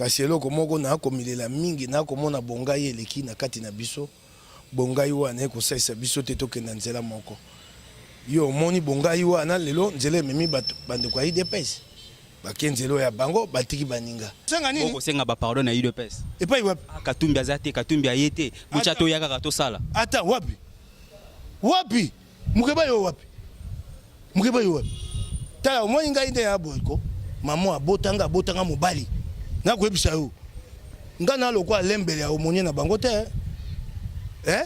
Kasi eloko moko nakomilela mingi, nakomona bongai eleki na kati na biso. Bongai wana ekosalisa biso te tokenda nzela moko. Yo omoni bongai wana lelo nzela ememi bato bandeko ya UDPS bake nzela oyo ya bango batiki baninga. Senga nini? Bokosenga ba pardon na UDPS. Epai wapi? Ah, Katumbi aza te, Katumbi aye te. Bocha toya kaka tosala. Ata wapi? Wapi? Mukeba yo wapi? Mukeba yo wapi? Tala omoni ngai nde ya boye ko. Maman abotanga abotanga mobali. Nakoyebisa yo. Nga na lokola lembele ya omonie na bango te. Eh?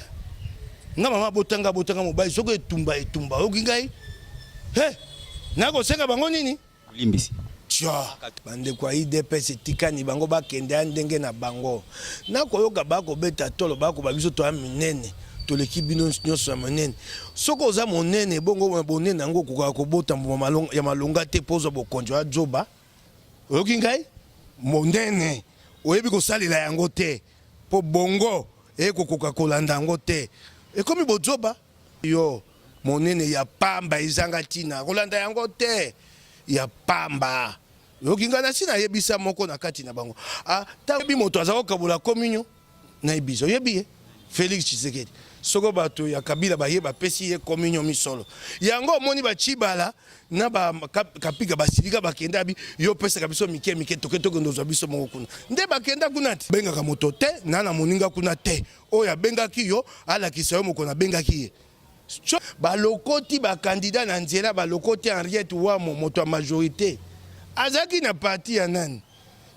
Nga mama abotanga abotanga mobali soki etumba etumba oyoki ngai? He! Nakosenga bango nini? Bolimbisi. Tcha! Bandeko ya udps etikani bango bakende ya ndenge na bango. Nakoyoka bakobeta tolo bakoba biso toya minene toleki bino nyonso ya minene. Soki oza monene bongo bonene yango okokaka kobota mbuma ya malonga te mpo ozwa bokonzi oya zoba. Oyoki ngai? Monene oyebi kosalela yango te mpo bongo ekokoka kolanda yango te. Ekomi bozoba. Yo monene ya pamba ezanga tina kolanda yango te ya pamba yoki nga nasi nayebisa moko na kati na bango ata oyebi moto aza kokabola communion na ibiza oyebi ye Felix Tshisekedi soko bato ya Kabila baye bapesi ye communion misolo yango omoni ba Tshibala na ba Kapika basilika bakenda abi yo pesaka biso mike mike toke tokende ozwa biso moko kuna nde bakenda kuna te bengaka moto te na na moninga kuna te Oyo abengaki yo alakisa yo mokolo abengaki ye. Balokoti ba candidats na nzela, balokoti Henriette Wamo moto ya majorite azalaki na parti ya nani?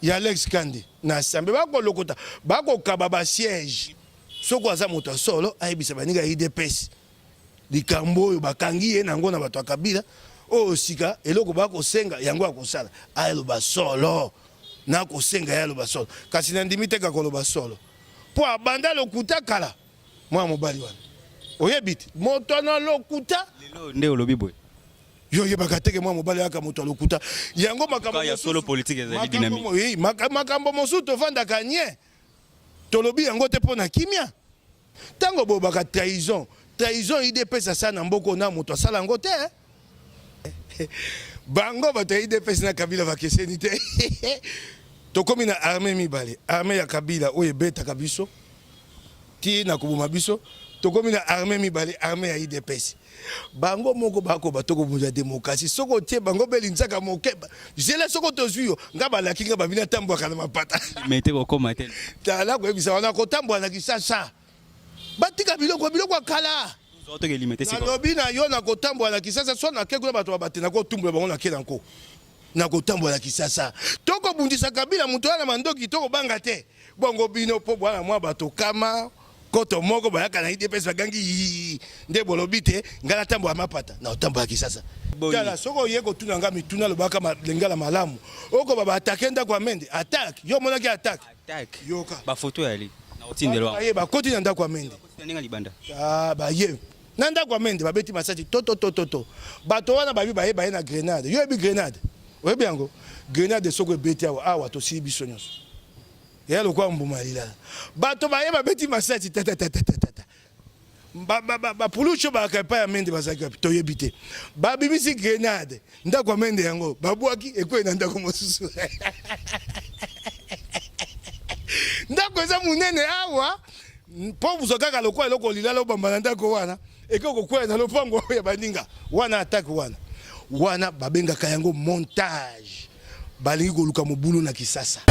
Ya Alex Kande na assemblee bakolokota bakokaba ba siège. Soko aza moto ya solo ayebisa baninga ya udps likambo oyo bakangi ye nango na bato ya Kabila oyo sika eloko bakosenga yango akosala aloba solo nakosenga ye aloba solo kasi nandimi te kakoloba solo. Po abanda lokuta kala mwana mobali wana oyebi te moto na lokuta. Lelo nde olobi boye. Yo oyebaka te ke mwana mobali ayaka moto ya lokuta yango makambo ya solo politique ezali dynamique. Makambo mosusu tovandaka nye tolobi yango te mpo na kimia. Ntango bolobaka trahison trahison udps asala na mboka na moto asala yango te. Bango bato ya udps na Kabila bakeseni te. Tokomi na armee mibale, armee ya Kabila oyo ebetaka biso ti na koboma biso. Tokomi na armee mibale, armee ya udps. Bango moko bakoba tokobunda demokrasi. Soki otie bango beli nzaka moke, zela soko tozwi yo. Nga balaki nga babina tambwaka na mapata. Mais te kokoma te. Tala koyebisa wana kotambola na Kinshasa. Batika biloko biloko ya kala. Nalobi na yo na kotambola na Kinshasa so nake kuna bato babate nakotumbola bango nake na nko. Na kotambola na Kinshasa. Tokobundisa Kabila moto wana mandoki tokobanga te. Bongo bino po bwana mwa bato kama koto moko bayaka na UDPS bagangi yii nde bolobi te ngai natambola mapata na kotambola Kinshasa. Tala soki oye kotuna nga mituna lobaka lingala malamu okoba ba attaque ndako ya Mende attaque yo omonaki attaque Attaque. Yoka. Ba photo ya li. Na otindelo. Baye bakoti na ndako ya Mende. Ndenge libanda. Ah baye. Na ndako ya Mende babeti masasi to to to to to. Bato wana babi baye baye na grenade. Yo yebi grenade? Oyebi yango? Grenade soko ebeti awa awa tosili biso nyonso. Ya lokola mbuma ya lilala. Bato baye babeti masasi ta ta ta ta ta. Ba puluchu bayaka epai ya Mende bazalaki wapi toyebi te. Babimisi grenade ndako ya Mende yango babwaki ekwei na ndako mosusu. Ndako eza monene awa mpo bozwa kaka lokola eloko lilala obamba na ndako wana ekoki kokwea na lopango ya baninga wana attaque wana wana babengaka yango montage. Balingi koluka mobulu na Kisasa.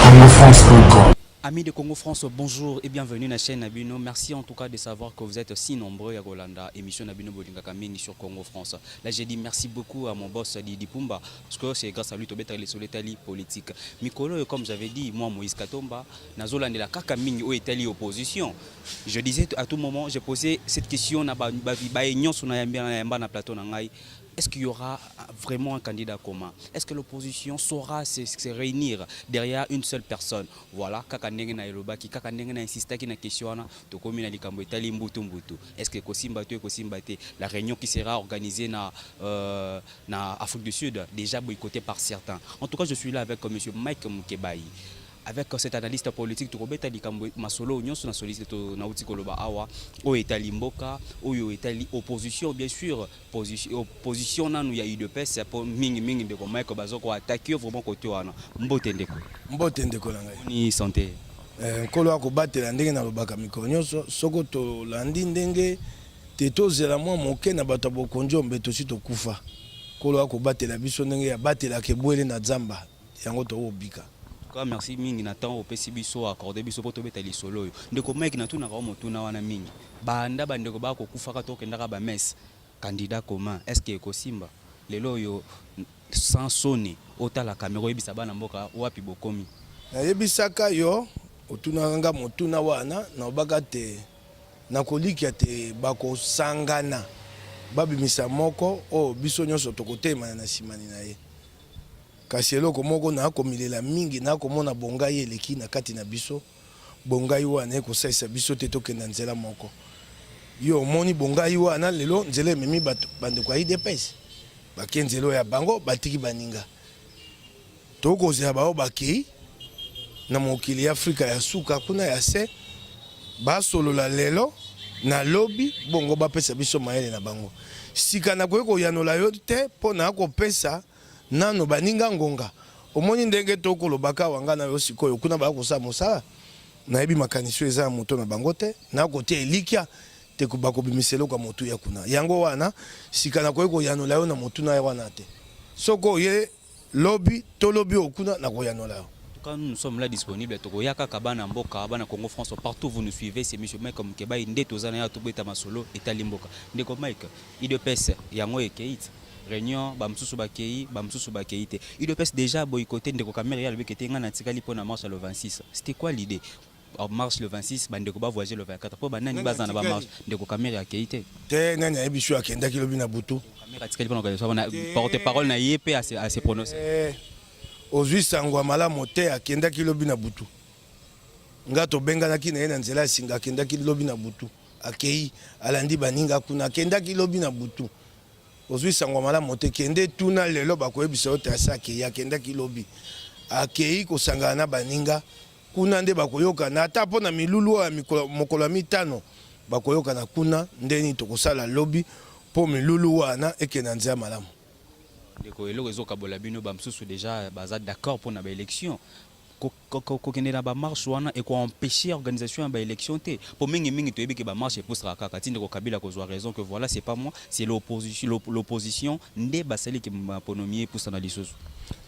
Congofrance.com Amis de Congo France, bonjour et bienvenue na chaîne na bino. Merci en tout cas de savoir que vous êtes si nombreux à kolanda émission na bino bolingaka mingi sur Congo France. Là j'ai dit merci beaucoup à mon boss Didi Pumba parce que c'est grâce à lui tobeta les etali politique. Mikolo comme j'avais dit moi Moïse Katomba nazolandela kaka mingi oyo etali opposition. Je disais à tout moment, j'ai posé cette question na ba ba, ba nyonso na yamba na yamba na plateau na ngai. Est-ce qu'il y aura vraiment un candidat commun? Est-ce que l'opposition saura se réunir derrière une seule personne? Voilà, kaka ndenge na elobaki, kaka ndenge na insistaki na question wana, tokomi na likambo etali mbutu mbutu. Est-ce que kosimba to ekosimba te? La réunion qui sera organisée na Afrique du Sud, déjà boycottée par certains. En tout cas, je suis là avec monsieur Mike Mukebayi. Avec cet analyste politique, tokobeta likambo masolo nyonso na soliste to nauti koloba awa, oyo etali mboka, oyo etali opposition, bien sûr, position, opposition nanu ya UDPS po mingi mingi ndeko Mike bazo ko attaquer vraiment côté wana. Mbote ndeko. Mbote ndeko na ngai. Ni santé. Nkolo akobatela ndenge nalobaka mikolo nyonso. Soko tolandi ndenge te, tozela mwa moke na bato ya bokonzi oyo mbe tosi tokufa. Nkolo akobatela biso ndenge abatelaka ebwele na zamba, yango tokobika. Tout cas, merci mingi na temps opesi biso, accordé biso po tobeta lisolo oyo. Ndeko Mike, natunaka yo motuna wana mingi. Banda bandeko bakokufaka, tokendaka ba messe, candidat commun, est-ce que ekosimba? Lelo oyo sans soni otala caméra, oyebisa bana mboka wapi bokomi. Nayebisaka yo, otunaka nga motuna wana, nalobaka te nakolikia te bakosangana babimisa moko oyo biso nyonso tokotelemana na nsimani na ye. Kasi eloko moko nakomilela mingi, nakomona bongai eleki na kati na biso. Bongai wana ekosalisa biso te tokenda nzela moko. Yo omoni bongai wana lelo nzela ememi bato, bandeko ya UDPS bake nzela oyo ya bango, batiki baninga. Tokozela bao bakei na mokili ya Afrika ya suka kuna ya se, basolola lelo na lobi, bongo bapesa biso mayele na bango. Sika nakoki koyanola yo te mpo na kopesa nano baninga ngonga. Omoni ndenge tokolobaka awa nga na yo sikoyo, kuna baya kosala mosala. Nayebi makanisi oyo eza ya moto na bango te, nakotia elikya te bakobimisa eloko ya motuya kuna. Yango wana sika nakoki koyanola yo na motuna wana te. Soki oye lobi to lobi oyo kuna, nakoyanola yo. En tout cas, nous, nous sommes là disponibles. Tokoya kaka bana mboka, bana Congo France, partout vous nous suivez, c'est monsieur Mike Mukebayi nde tozana ya tobeta masolo etali mboka. Ndeko Mike, UDPS yango ekei réunion, bamosusu bakei, bamosusu bakei te. UDPS déjà boycotté. Ndeko Kamerhe alobi ke te, nga natikali mpo na marche le 26. C'était quoi l'idée? Marche le 26, bandeko bavoyager le 24 mpo banani baza na bamarche? Ndeko Kamerhe akei te. Te, nani ayebi so akendaki lobi na butu? Kamerhe atikali mpona organisation wana, porte parole na ye mpe ase prononcé. Ozwi sango ya malamu te. Akendaki lobi na butu. Nga tobenganaki na ye na nzela ya singa. Akendaki lobi na butu, akei alandi baninga kuna. Akendaki lobi na butu. Ozwi sango ya malamu te. Kende tuna lelo, bakoyebisa yo te asi akei. Akendaki lobi, akei kosangana na baninga kuna nde bakoyokana ata mpo na milulu oyo ya mokolo ya mitano. Bakoyokana kuna ndeni tokosala lobi mpo milulu wana ekende na nzela malamu. Ndeko, eloko ezokabola bino, bamosusu déjà baza d'accord mpona baélection, kokende na bamarche wana ekoempêche organisation ya baélection te? Po mingimingi toyebi ke bamarche epusaka kaka ti ndeko Kabila kozwa raison que voilà, c'est pas moi, c'est l'opposition, l'opposition nde basaliki maponomi epusana lisusu.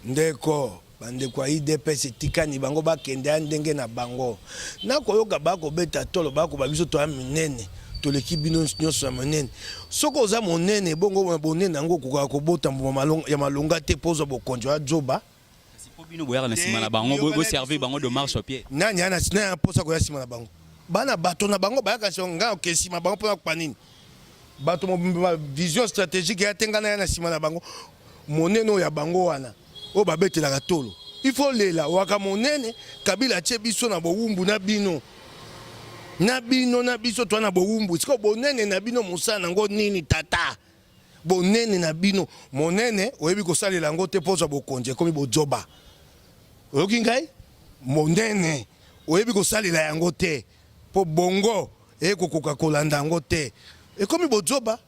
Ndeko, bandeko ya UDPS etikani bango bakende ya ndenge na bango. Nakoyoka bakobeta tolo, bakoba biso toya minene, toleki bino nyonso ya monene. Soki oza monene, bongo bonene yango okokaka kobota mbuma ya malonga te mpo ozwa bokonzi ya zoba. Kasi po bino boyaka na nsima na bango, boservir bango de marche pied. Nani ana mposa koya nsima na bango? Bana bato na bango bayaka nsima, ngai oke nsima bango mpona kopa nini? Bato mobimba vision stratégique ya te, ngai naya na nsima na bango. Monene oyo ya bango wana oyo babetelaka tolo, il faut lela waka monene. Kabila atie biso na bowumbu na bino, na bino na biso toa na bowumbu. Sikoyo bonene na bino, mosala nango nini? Tata, bonene na bino, monene oyebi kosalela yango te mpo ozwa bokonzi, ekomi bozoba. Oyoki ngai? Monene oyebi kosalela yango te mpo bongo ekokoka kolanda yango te, ekomi bozoba.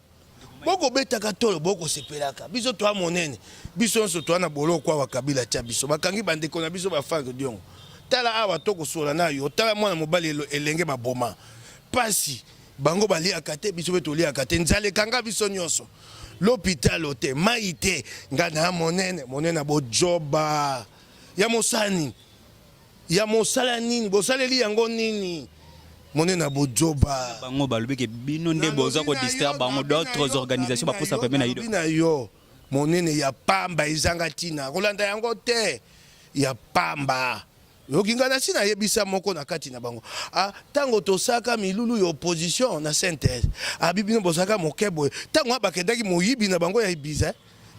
Bokobetaka tolo, bokosepelaka. Biso toa monene, biso nyonso toa na boloko awa. Kabila tia biso, bakangi bandeko na biso, baFrank Diongo. Tala awa tokosola na yo, tala mwana mobali elenge baboma. Pasi, bango baliaka te, biso mpe toliaka te. Nzala ekanga biso nyonso, lopitalo te, mai te. Ngai na monene, monene na bojoba ya mosani ya mosala nini? Bosaleli yango nini? Monene na bojoba. Bango balobi ke bino nde boza kodistraire bango, d'autres organisations bapusa pembeni na ido. Na yo monene ya pamba ezanga ntina, kolanda yango te, ya pamba. Oyoki ngai? Nasi nayebisa moko na kati na bango ntango tosaka milulu ya opposition na Sainte, abi bino bozalaka moke boye. Ntango wana bakendaki moyibi na bango ya Ibiza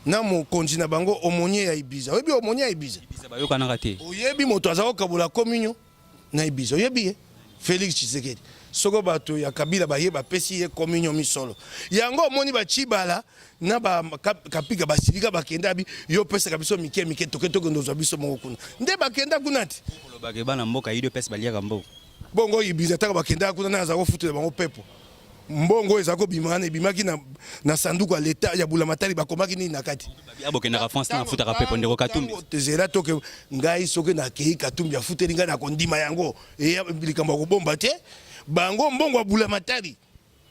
na mokonzi na bango aumônier ya Ibiza. Oyebi aumônier ya Ibiza? Ibiza bayokanaka te. Oyebi moto aza kokabola communion na Ibiza? Oyebi ye? Félix Tshisekedi. Soko bato ya Kabila baye bapesi ye communion misolo. Yango omoni ba Tshibala na ba Kapika basilika bakenda bi yo opesaka biso mike mike toke tokende ozwa biso moko kuna. Nde bakenda kuna ti. Kolobaka bana mboka UDPS baliaka mbongo. Bongo Ibiza taka bakenda kuna na aza kofutela bango pepo. Mbongo eza kobima wana ebimaki na, na sanduku ya leta ya bulamatari bakomaki nini na kati? Abokendaka France na afutaka pepo ndeko Katumbi. Tezela toke ngai soki nakei Katumbi afuteli ngai nakondima yango. Eya likambo ya kobomba te. Bango mbongo ya bulamatari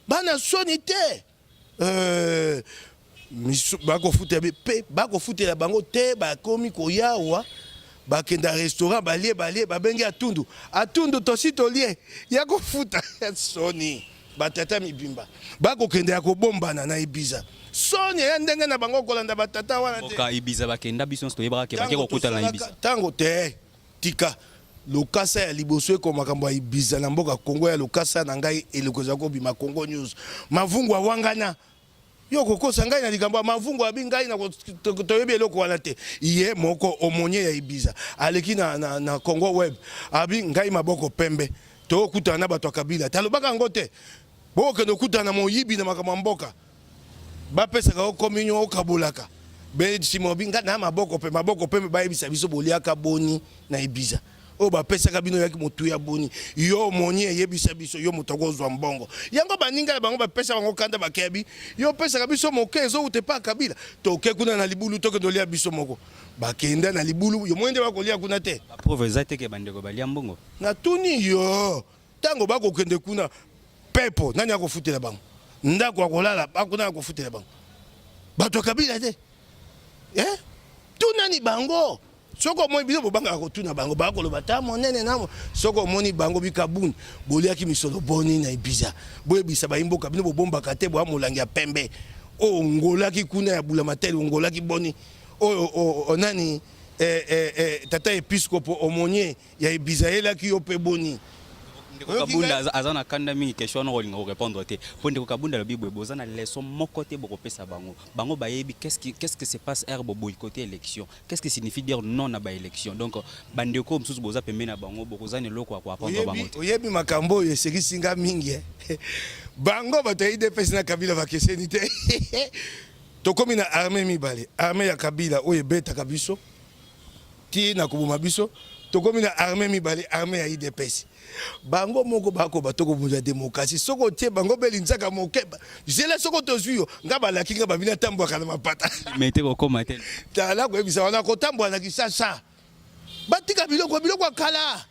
bana soni te. Euh, bakofutela mpe bakofutela bango te bakomi koyawa bakenda restaurant balie balie babengi atundu atundu tosi tolie ya kofuta soni batata mibimba bakokende ya kobombana na Ibiza soni ya ndenge na bango kolanda batata wana te. Mboka Ibiza bakenda biso nyonso toyebaka ke bake kokutana na Ibiza. Tango te tika lokasa ya liboso eko makambo ya Ibiza na mboka Congo ya lokasa na ngai eloko eza kobima Congo News mavungu awangana yo kokosa ngai na likambo ya mavungu abi ngai na toyebi eloko wana te ye moko omonie ya Ibiza aleki na, na, na Congo Web abi ngai maboko pembe tokutana na bato ya Kabila te alobaka yango te bokokende okutana na moyibi na makambo ya mboka bapesaka yo communion okabolaka be nsima obi nga na maboko mpe maboko mpe bayebisa biso boliaka boni na Ibiza oyo bapesaka bino yaki motuya boni yo omoni eyebisa biso yo moto akozwa mbongo yango baninga na bango bapesa bango kanda bakebi yo opesaka biso moke ezowuta epa Kabila toke kuna na libulu tokende olia biso moko bakenda na libulu yo moi nde bakolia kuna te Bapreuve eza te ke bandeko balia mbongo. Natuni yo ntango bakokende kuna pepo nani akofutela bango ndako ya kolala bakuna akofutela bango bato ya Kabila te eh? Tunani bango soki omoni bino bobangaka kotuna bango bakoloba ta monene na soki omoni bango bikabuni boliaki misolo boni na Ibiza boyebisa bayimboka bino bobombaka te boya molangi ya pembe oyo ongolaki kuna ya bulamateli ongolaki boni oyo nani eh, eh, eh, tata episkopo omonie ya Ibiza ayelaki yo mpe boni. Ndeko Kabunda aza na kanda mingi, question wana okolinga korépondre te mpo ndeko Kabunda alobi boye boza na leçon moko te bokopesa bango. Bango bayebi qu'est-ce que se passe heure bo boycotter élection, qu'est-ce que signifie dire non na ba élection. Donc bandeko mosusu boza pembeni na bango bokoza na eloko ya koapprendre bango te. Oyebi makambo oyo esekisi nga mingi eh. Bango bato ya UDPS na Kabila bakeseni te. Tokomi na armée mibale, armée ya Kabila oyo ebetaka biso ti na koboma biso. Tokomi na armée mibale, armée ya UDPS. Bango moko bakoba tokobunda démocratie. Soki otie bango belinzaka moke, zela soki tozwi yo, nga balaki nga babina tambwaka na mapata. Mais te kokoma te. Tala koyebisa wana kotambwa na Kinshasa. Batika biloko biloko ya kala.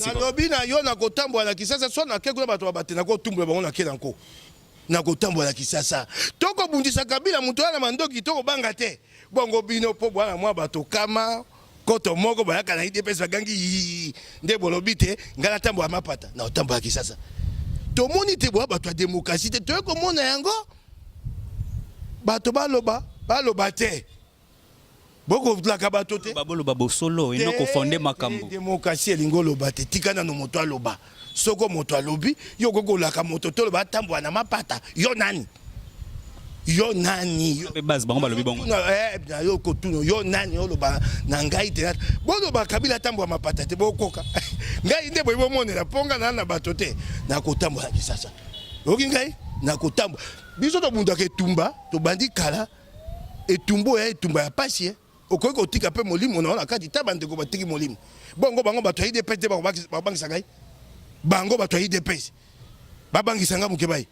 Nalobi na yo na kotambola na Kinshasa so nake kuna bato babate nakotumbola bango nake na nko. Nakotambola na Kinshasa. Tokobundisa Kabila moto wana mandoki tokobanga te. Bongo bino mpo bwana mwa bato kama koto moko bayaka na UDPS bagangi yii nde bolobi te ngai natambola mapata na otambola Kinshasa. Tomoni te boya bato ya demokrasi te, toye komona yango bato baloba baloba te bokolaka bato te baboloba bosolo eno kofonde makambo. Demokrasi elingi oloba te, tika nano moto aloba. Soko moto alobi yo okoki kolaka moto te oloba atambola na mapata yo nani? Yo nani? Yo base bango balobi bongo. Eh, na yo kotuna yo nani oloba na ngai te. Boloba Kabila atambola mapata te bokoka. Ngai nde boye bomonela mpo nga na na bato te. Nakotambola Kinshasa. Oyoki ngai? Nakotambola. Biso tobundaka etumba, tobandi kala. Etumba oyo ya etumba ya pasi eh. Okoki kotika mpe molimo na yo na kati ta bandeko batiki molimo. Bongo bango bato ya UDPS te bakobangisa ngai? Bango bato ya UDPS babangisa ngai moke bai.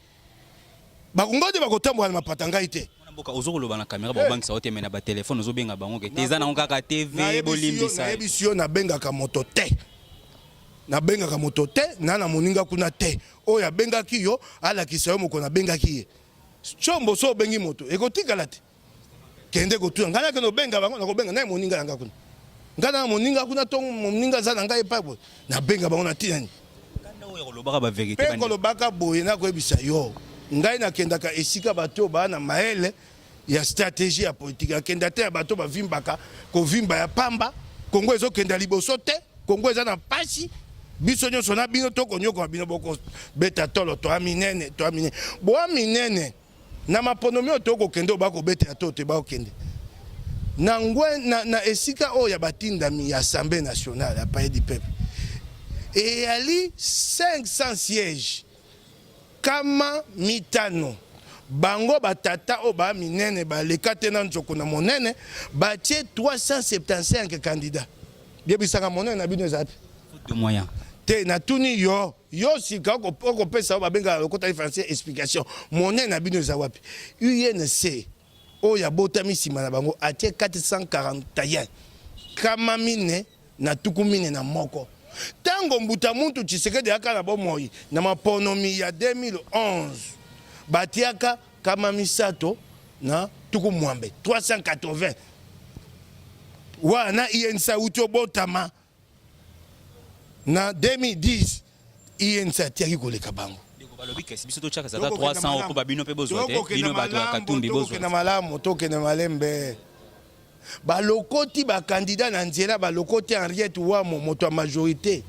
Bango nde bakotambola na mapata ngai te. Mwana mboka ozo koloba na kamera bakobangisa yo te mais na ba telefone ozobenga bango ke te eza nango kaka TV bolimbisa. Nayebisi yo nabengaka moto te. Nabengaka moto te na na moninga kuna te. Oyo abengaki yo alakisa yo mokolo nabengaki ye. Tshombo so obengi moto ekotikala te. Kende kotuna ngai nakende kobenga bango nakobenga naye moninga na ngai kuna. Ngai na moninga kuna to moninga aza na ngai epai boye. Nabenga bango na tina nini? Kanda oyo kolobaka ba verite Mpe kolobaka boye nakoyebisa yo ngai nakendaka esika bato oyo baa na mayele ya stratégie ya politique. Nakenda te ya bato bavimbaka kovimba ya pamba. Kongo ezokenda liboso te, Kongo eza na pasi. Biso nyonso na bino tokonyokola bino bokobeta tolo toa minene toa minene boa minene na maponomi oyo tokokende oyo bakobetela to te bakokende na ngwe na, na esika oyo ya batindami ya Assemblée nationale ya Palais du Peuple. Eyali 500 sièges, 500. Bango ba tata oyo ba minene baleka te na nzoko na monene, batie 375 candidats. Yebisaka monene na bino eza wapi? Faute de moyens. Te, natuni yo, yo sika okopesa oyo babengaka lokota ya français explication. Monene na bino eza wapi? UNC oyo abotami nsima na bango atie 441, 441. Ntango Mbuta Muntu Tshisekedi ayaka na bomoi na maponomi ya 2011, batiaka 360, 380. Wana UNC auti obotama na 2010, UNC atiaki koleka bango. Ndeko, balobi kasi biso totiaka ata 300 mpo babino mpe bozwa te, bino bato ya Katumbi bozwa. Tokokende malamu, tokende malembe. Balokoti bacandidat na nzela, balokoti Henriette Wamo, moto ya majorité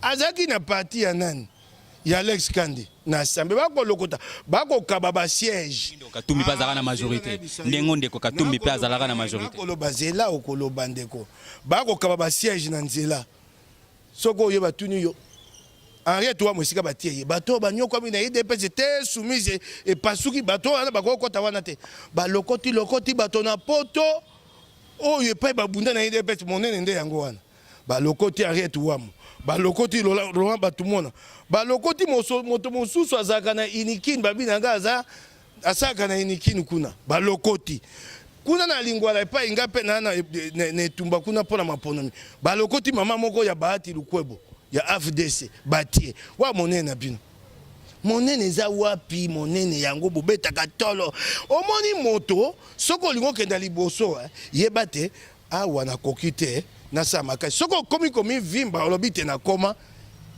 azalaki na parti ya nani, ya Alex Kande na assemblée. Bakolokota, bakokaba basiège. Ndeko Katumbi mpe azalaka na majorité, ndenge ndeko Katumbi mpe azalaka na majorité. Nakoloba, zela, okoloba ndeko. Bakokaba basiège na nzela. Soki oyo batuni yo Henriette Wamo, esika batie ye, bato oyo banyokwami na UDPS te, soumise epasuki, bato wana bakokota wana te. Balokoti lokoti bato na poto oyo epai babunda na UDPS monene nde yango wana. Balokoti Henriette Wamo, balokoti Laurent Batumona, balokoti moto mosusu azalaka na Unikin, babi na nga aza asalaka na Unikin kuna. Balokoti kuna na Lingwala epai nga mpe na etumba kuna mpo na maponomi. Balokoti mama moko ya Bahati Lukwebo ya AFDC, batie wa. Monene na bino, monene eza wapi? Monene yango bobetaka tolo. Omoni moto, soki olingi okenda liboso, yeba te awa nakoki te, nasala makasi. Soki okomi komivimba, olobi te nakoma,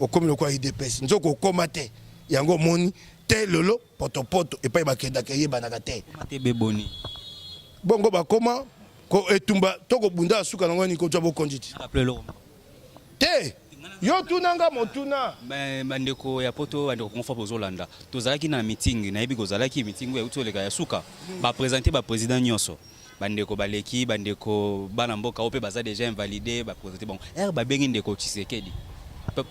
okomi lokola UDPS, nzoko okoma te. Yango omoni te lelo potopoto epai bakendaka eyebanaka te. Te beboni. Bongo bakoma ko etumba to kobunda ya suka nango nini? Kozwa bokonzi ti te. Yo tunanga motuna. Bandeko ya poto, bandeko Congo, bozolanda, tozalaki na meeting, nayebi kozalaki meeting oyo euti oleka ya suka. Baprésente baprésident nyonso, bandeko baleki, bandeko bana mboka oyo mpe baza déjà invalidé, baprésente bango. Ere babengi ndeko Tshisekedi,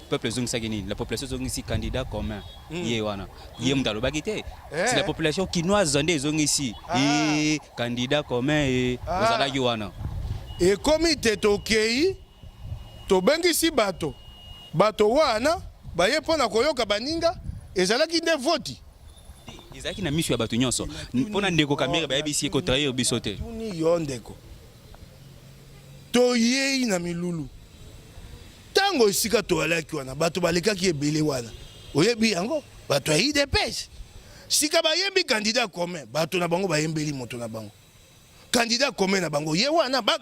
peuple ezongisaki nini? La population ezongisi candidat commun. Ye wana, ye moto alobaki te. C'est la population kinoise nde ezongisi candidat commun e ozalaki wana. Ekomi te tokei, tobengisi bato, bato wana baye mpo na koyoka baninga. Ezalaki nde voti. Ezalaki na miso ya bato nyonso. Mpo na ndeko Kamerhe, bayebisi ye kotrahir biso te. Tuni yo ndeko, toyei na milulu. Ntango esika toyalaki wana, bato balekaki ebele wana, oyebi yango, bato ya UDPS. Sika bayembi candidat commun, bato na bango bayembeli moto na bango, candidat commun na bango ye wana ba...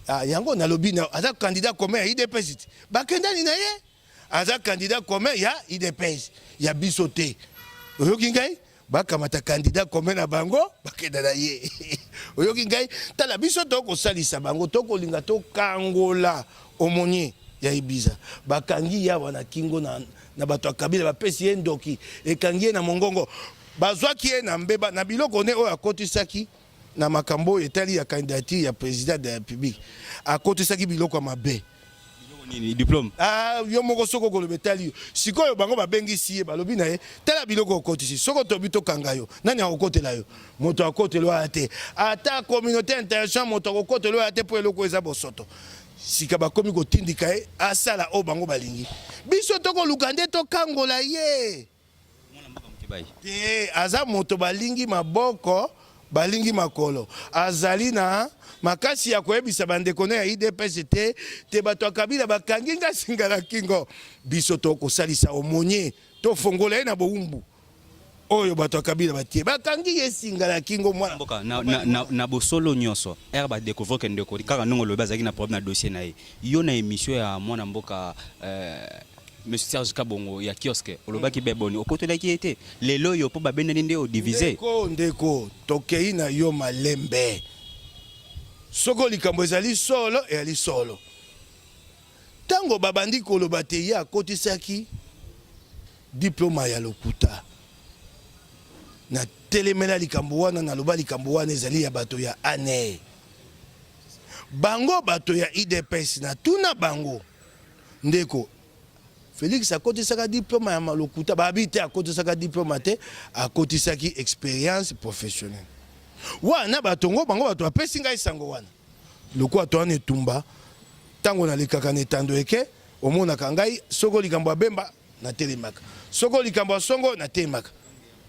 Ah, yango nalobi na, aza candidat commun ya UDPS ti bakendani na ye, aza candidat commun ya UDPS, ya biso te. Oyoki ngai? Bakamata candidat commun na bango, bakenda na ye. Oyoki ngai? Tala, biso tokosalisa bango, tokolinga tokangola aumônier ya Ibiza. Bakangi ye awa na kingo na bato ya Kabila, bapesi ye ndoki, ekangi ye na mongongo. Bazwaki ye na mbeba na biloko ne oyo akotisaki na makambo oyo etali ya candidature ya président de la République. Akotisaki biloko ya mabe. Nini, diplôme? Ah, yo moko soki okoloba etali yo. Sikoyo bango babengisi ye, balobi na ye: tala biloko okotisi, soki otobi tokanga yo, nani akokotela yo? Moto akotela oyo te, ata communauté internationale, moto akokotela oyo te, mpo eloko eza bosoto. Sika bakomi kotindika ye asala oyo bango balingi. Biso tokoluka nde tokangola ye te. Aza moto balingi maboko, balingi makolo, azali na makasi ya koyebisa bandeko na ya UDPS te te bato ya Kabila bakangi nga singa na kingo. Biso tokosalisa aumônier, tofongola ye na bowumbu oyo bato ya Kabila batie, bakangi ye singa na kingo, mwana. Mboka na bosolo nyonso, ere badécouvrir ke ndeko, kaka ndenge olobi, azalaki na problème na dossier na ye, yo na émission ya mwana mboka monsieur Serge Kabongo ya kiosque, olobaki be boni, okotelaki ye te. Lelo oyo mpo babendani nde odivise. Ndeko, ndeko, tokei na yo malembe. Soko likambo ezali solo, ezali solo. Ntango babandi koloba te ye akotisaki diplôme ya lokuta, natelemela likambo wana, naloba likambo wana ezali ya bato ya ANR. Bango bato ya UDPS, natuna bango: ndeko Félix akotisaka diplôme ya lokuta. Babi te, akotisaka diplôme te, akotisaki expérience professionnelle. Wana batongo bango, bato bapesi ngai sango wana. Lokola towana etumba, ntango nalekaka na etando eke, omonaka ngai, soko likambo ya Bemba natelemaka, soko likambo ya Songo natelemaka,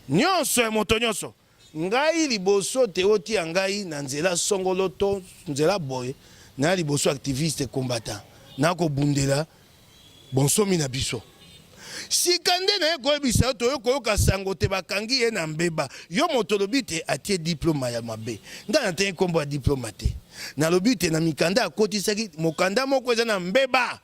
nyonso ya moto nyonso ngai liboso te. Otia ngai na nzela songolo to nzela boye, na liboso activiste combattant, nakobundela bonsomi na biso. Sika nde naye koyebisa yo, toye koyoka sango te bakangi ye na mbeba. Yo moto olobi te atie diplôme ya mabe. Ngai natangi nkombo ya diplôme te, nalobi te na mikanda akotisaki mokanda moko eza na mbeba.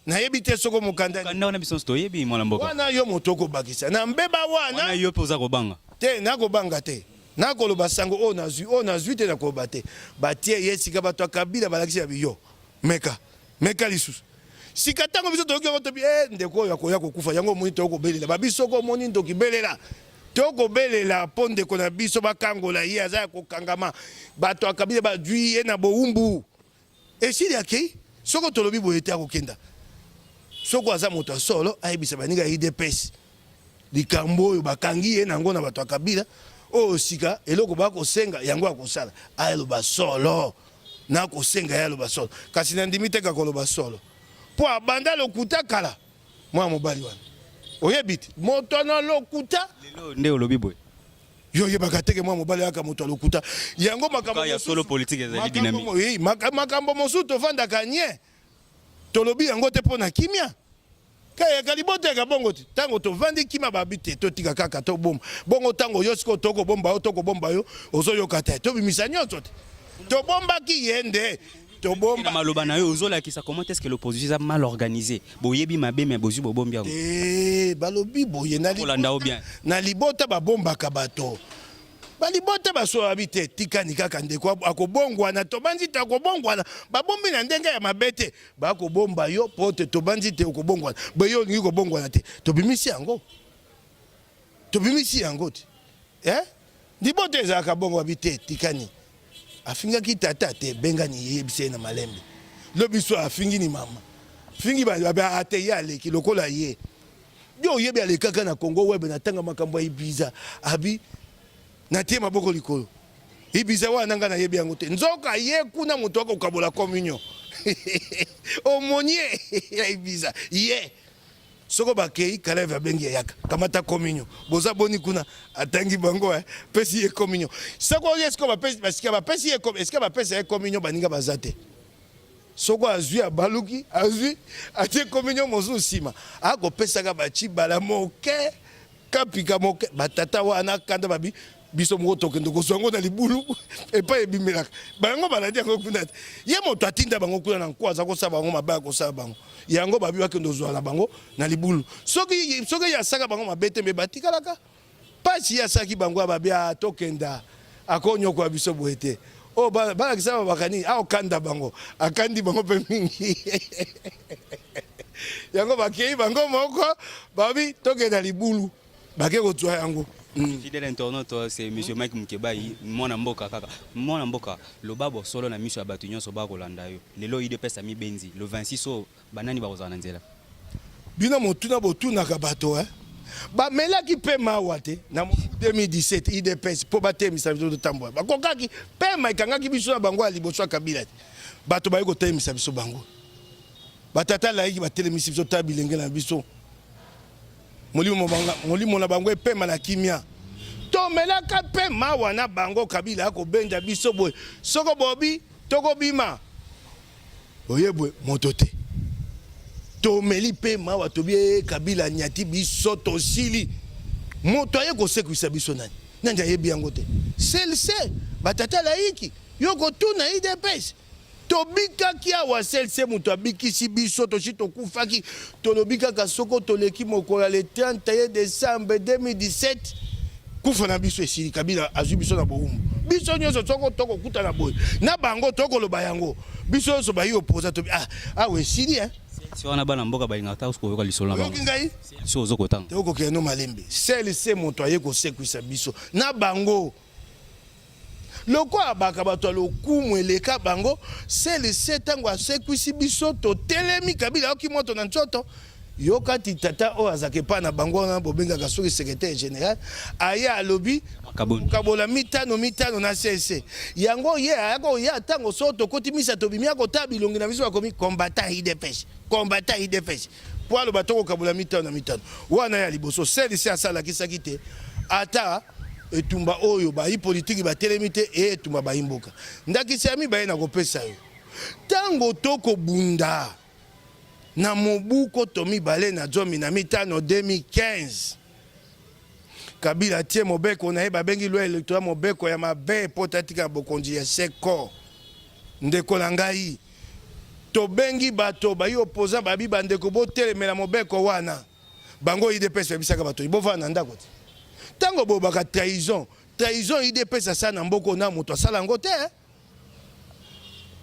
Nayebi te soko mokanda Mokanda wana biso nyonso toyebi, mwana mboka. Wana yo moto okobakisa na mbeba wana. Wana yo mpe oza kobanga. Te, nakobanga te. Nakoloba sango oyo nazwi, oyo nazwi te, nakoloba te. Batie ye sika, bato ya Kabila balakisi ya biyo, meka meka lisusu. Sika ntango biso toyoki yango, tobi e ndeko oyo akoya kokufa. Yango omoni, tokobelela babi, soki omoni ndoki, belela. Tokobelela mpo ndeko na biso bakangola ye, aza ya kokangama. Bato ya Kabila bazwi ye na bowumbu, esili, akei. Soki tolobi boye te, akokenda. Soki aza moto ya solo, ayebisa baninga ya UDPS likambo oyo bakangi ye nango na bato ya Kabila oyo. Sika eloko bakosenga yango akosala, aloba solo. Nakosenga ye aloba solo, kasi nandimi te koloba solo mpo abanda lokuta kala. Mwana mobali wana, oyebi te moto na lokuta. Lelo nde olobi boye. Yo oyebaka teke mwana mobali ayaka moto ya lokuta. Yango makambo ya solo politique ezali dynamique. Makambo mosusu tovandaka nye, tolobi yango te mpo na kimia. Kayaka libota yaka bongo te. Ntango tovandi kimia, babi te, totika kaka, tobomba bongo. Ntango yo sikoyo tokobomba yo, tokobomba yo, ozoyoka te, tobimisa nyonso te. Tobombaki ye nde tobomba. Na maloba na yo, ozolakisa comment est-ce que l'opposition eza mal organisée. Boyebi mabe, mais bozwi, bobombi yango. Te, balobi boye na Kolanda o bien. Na libota babombaka bato, balibota basola te. Tikani kaka, ndeko akobongwana, tobandi te akobongwana. Babombi na ndenge ya mabe te, bakobomba yo mpo te tobandi te okobongwana. Boye yo olingi kobongwana te, tobimisi yango, tobimisi yango te. Eh? Libota ezalaka bongo. Babi te, tikani, afingaki tata te, bengani ye, yebisa ye na malembe. Lobi so afingi ni mama, fingi ate ye, aleki lokola ye. Yo oyebi, alekaka na Congo Web, na ntanga makambo ya Ibiza, abi natie maboko likolo. Ibiza wana ngai nayebi yango te. Nzoka ye kuna moto akokabola communion, omonie ya Ibiza ye. Soko bakei, Kaleve abengi, yayaka kamata communion. Boza boni kuna? Atangi bango, pesi ye communion. Soko ye siko bapesi, basika bapesi ye, esika bapesa ye communion, baninga baza te. Soko azwi, abaluki, azwi, atie communion mosusu nsima, akopesaka bacibala moke, kapika moke. Batata wana kanda, babi biso moko tokende kozwa yango na libulu epai ebimelaka. Bango balandi yango kuna te. Ye moto atinda bango kuna na nko, aza kosala bango mabe, akosala bango yango. Babi bakende kozwa na bango na libulu. Soki ye asaka bango mabe te, me batikalaka mpasi. Ye asalaki bango ya babi, tokenda, akonyokola biso boye te. Oyo balakisa babaka nini, aokanda bango, akandi bango mpe mingi. Yango bakei bango moko, babi tokenda libulu, bake kozwa yango. Fidèle internaute, c'est monsieur Mike Mukebayi, mwana mboka kaka. Mwana mboka, loba bosolo na miso ya bato nyonso bakolanda yo. Lelo UDPS amibenzi, le 26 oyo, banani bakozala na nzela? Bino motuna botunaka bato, eh? Bamelaki mpe mawa te na 2017 UDPS mpo batelemisa biso totambola. Bakokaki pema, ekangaki biso na bango ya liboso ya Kabila te. Bato bayi kotelemisa biso, bango batata layiki batelemisi biso. Ta bilenge na biso, molimo na bango epema na kimia. Tomelaka mpe mawa na bango. Kabila akobenda biso boye, soko bobi tokobima oyebwe moto te. Tomeli mpe mawa, tobi e Kabila anyati biso, tosili. Moto aye kosekwisa biso nani? Nani ayebi yango te? CLC, batata layiki, yo kotuna UDPS. Tobikaki awa, CLC moto abikisi biso. Tosi tokufaki. Tolobi kaka soko toleki mokolo ya le 31 décembre 2017, kufa na biso esili. Kabila azwi biso na bowumbu, biso nyonso. Soko tokokutana boye na bango, tokoloba yango biso nyonso bayi oposa, tobi ah, awa esili, eh? Si wana bana mboka balingaka ta koyoka lisolo na bango. Oyoki ngai? Si ozo kotanga. Tokokende no malembe. CLC moto aye kosekwisa biso na bango. Lokola baka bato ya lokumu eleka bango, CLC ntango asekwisi biso, totelemi. Kabila ayoki moto na nzoto. Yoka ti tata oyo azalaka epai na bango wana bobengaka soki secretaire general aye alobi kokabola mitano mitano na cc yango ye ayaka oya ntango so tokoti misa tobimi akotala bilongi na biso bakomi combattant idps combattant idps mpo aloba tokokabola mitano na mitano wana ya liboso selisi asalakisaki te ata etumba oyo bayi politiki batelemi te e etumba bayi mboka ndakisa ya mibale nakopesa yo ntango tokobunda Na mobu koto 2015, 2015, Kabila atie mobeko na ye babengi loi electorale mobeko ya mabe mpo te atikala bokonzi ya seko. Ndeko na ngai, tobengi bato bayi opposant babi bandeko botelemela mobeko wana. Bango udps bayebisaka bato bovanda na ndako te. Tango bolobaka trahison, trahison udps asala na mboka oyo na moto asala yango te.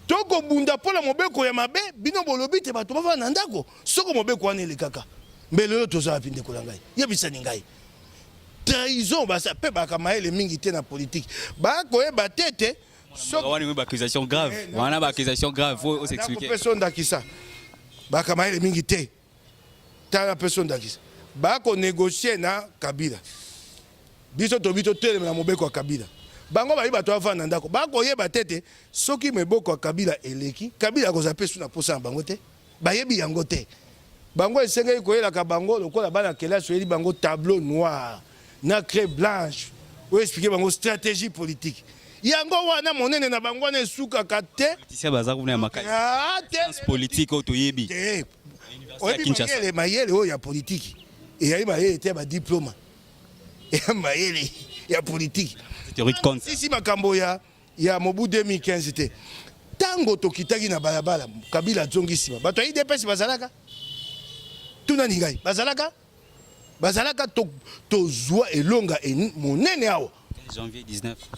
Tokobunda mpo na mobeko ya mabe, bino bolobi te bato bafanda na ndako. Soko mobeko wana elekaka, mbele oyo toza wapi? Ndeko na ngai, yebisani ngai. Trahison basa mpe baka mayele mingi te na politiki, bakoyeba te te wana ba accusation grave eh, wana ba accusation grave faut s'expliquer. Nakopesa ndakisa, baka mayele mingi te. Tala peso ndakisa ba ko negocier na Kabila biso tobi totelemela mobeko ya Kabila bango bayi bato bavanda na ndako bakoyeba te te soki mobeko ya Kabila eleki Kabila akozala mpe su na posa na bango te bayebi yango te bango esengeli koyelaka bango lokola bana kelasi oyeli bango tableau noir na craie blanche oyo expliquer bango stratégie politique yango wana monene na bango wana esukaka te politicien baza kuna ya makasi ah, te politique oyo toyebi te oyebi mayele mayele oyo ya politiki eyali mayele te ya badiploma eya mayele ya politiki sisi makambo ya ya mobu 2015 te ntango tokitaki na balabala kabila azongi nsima bato ya idps bazalaka tunani ngai bazalaka bazalaka tozwa elonga monene awa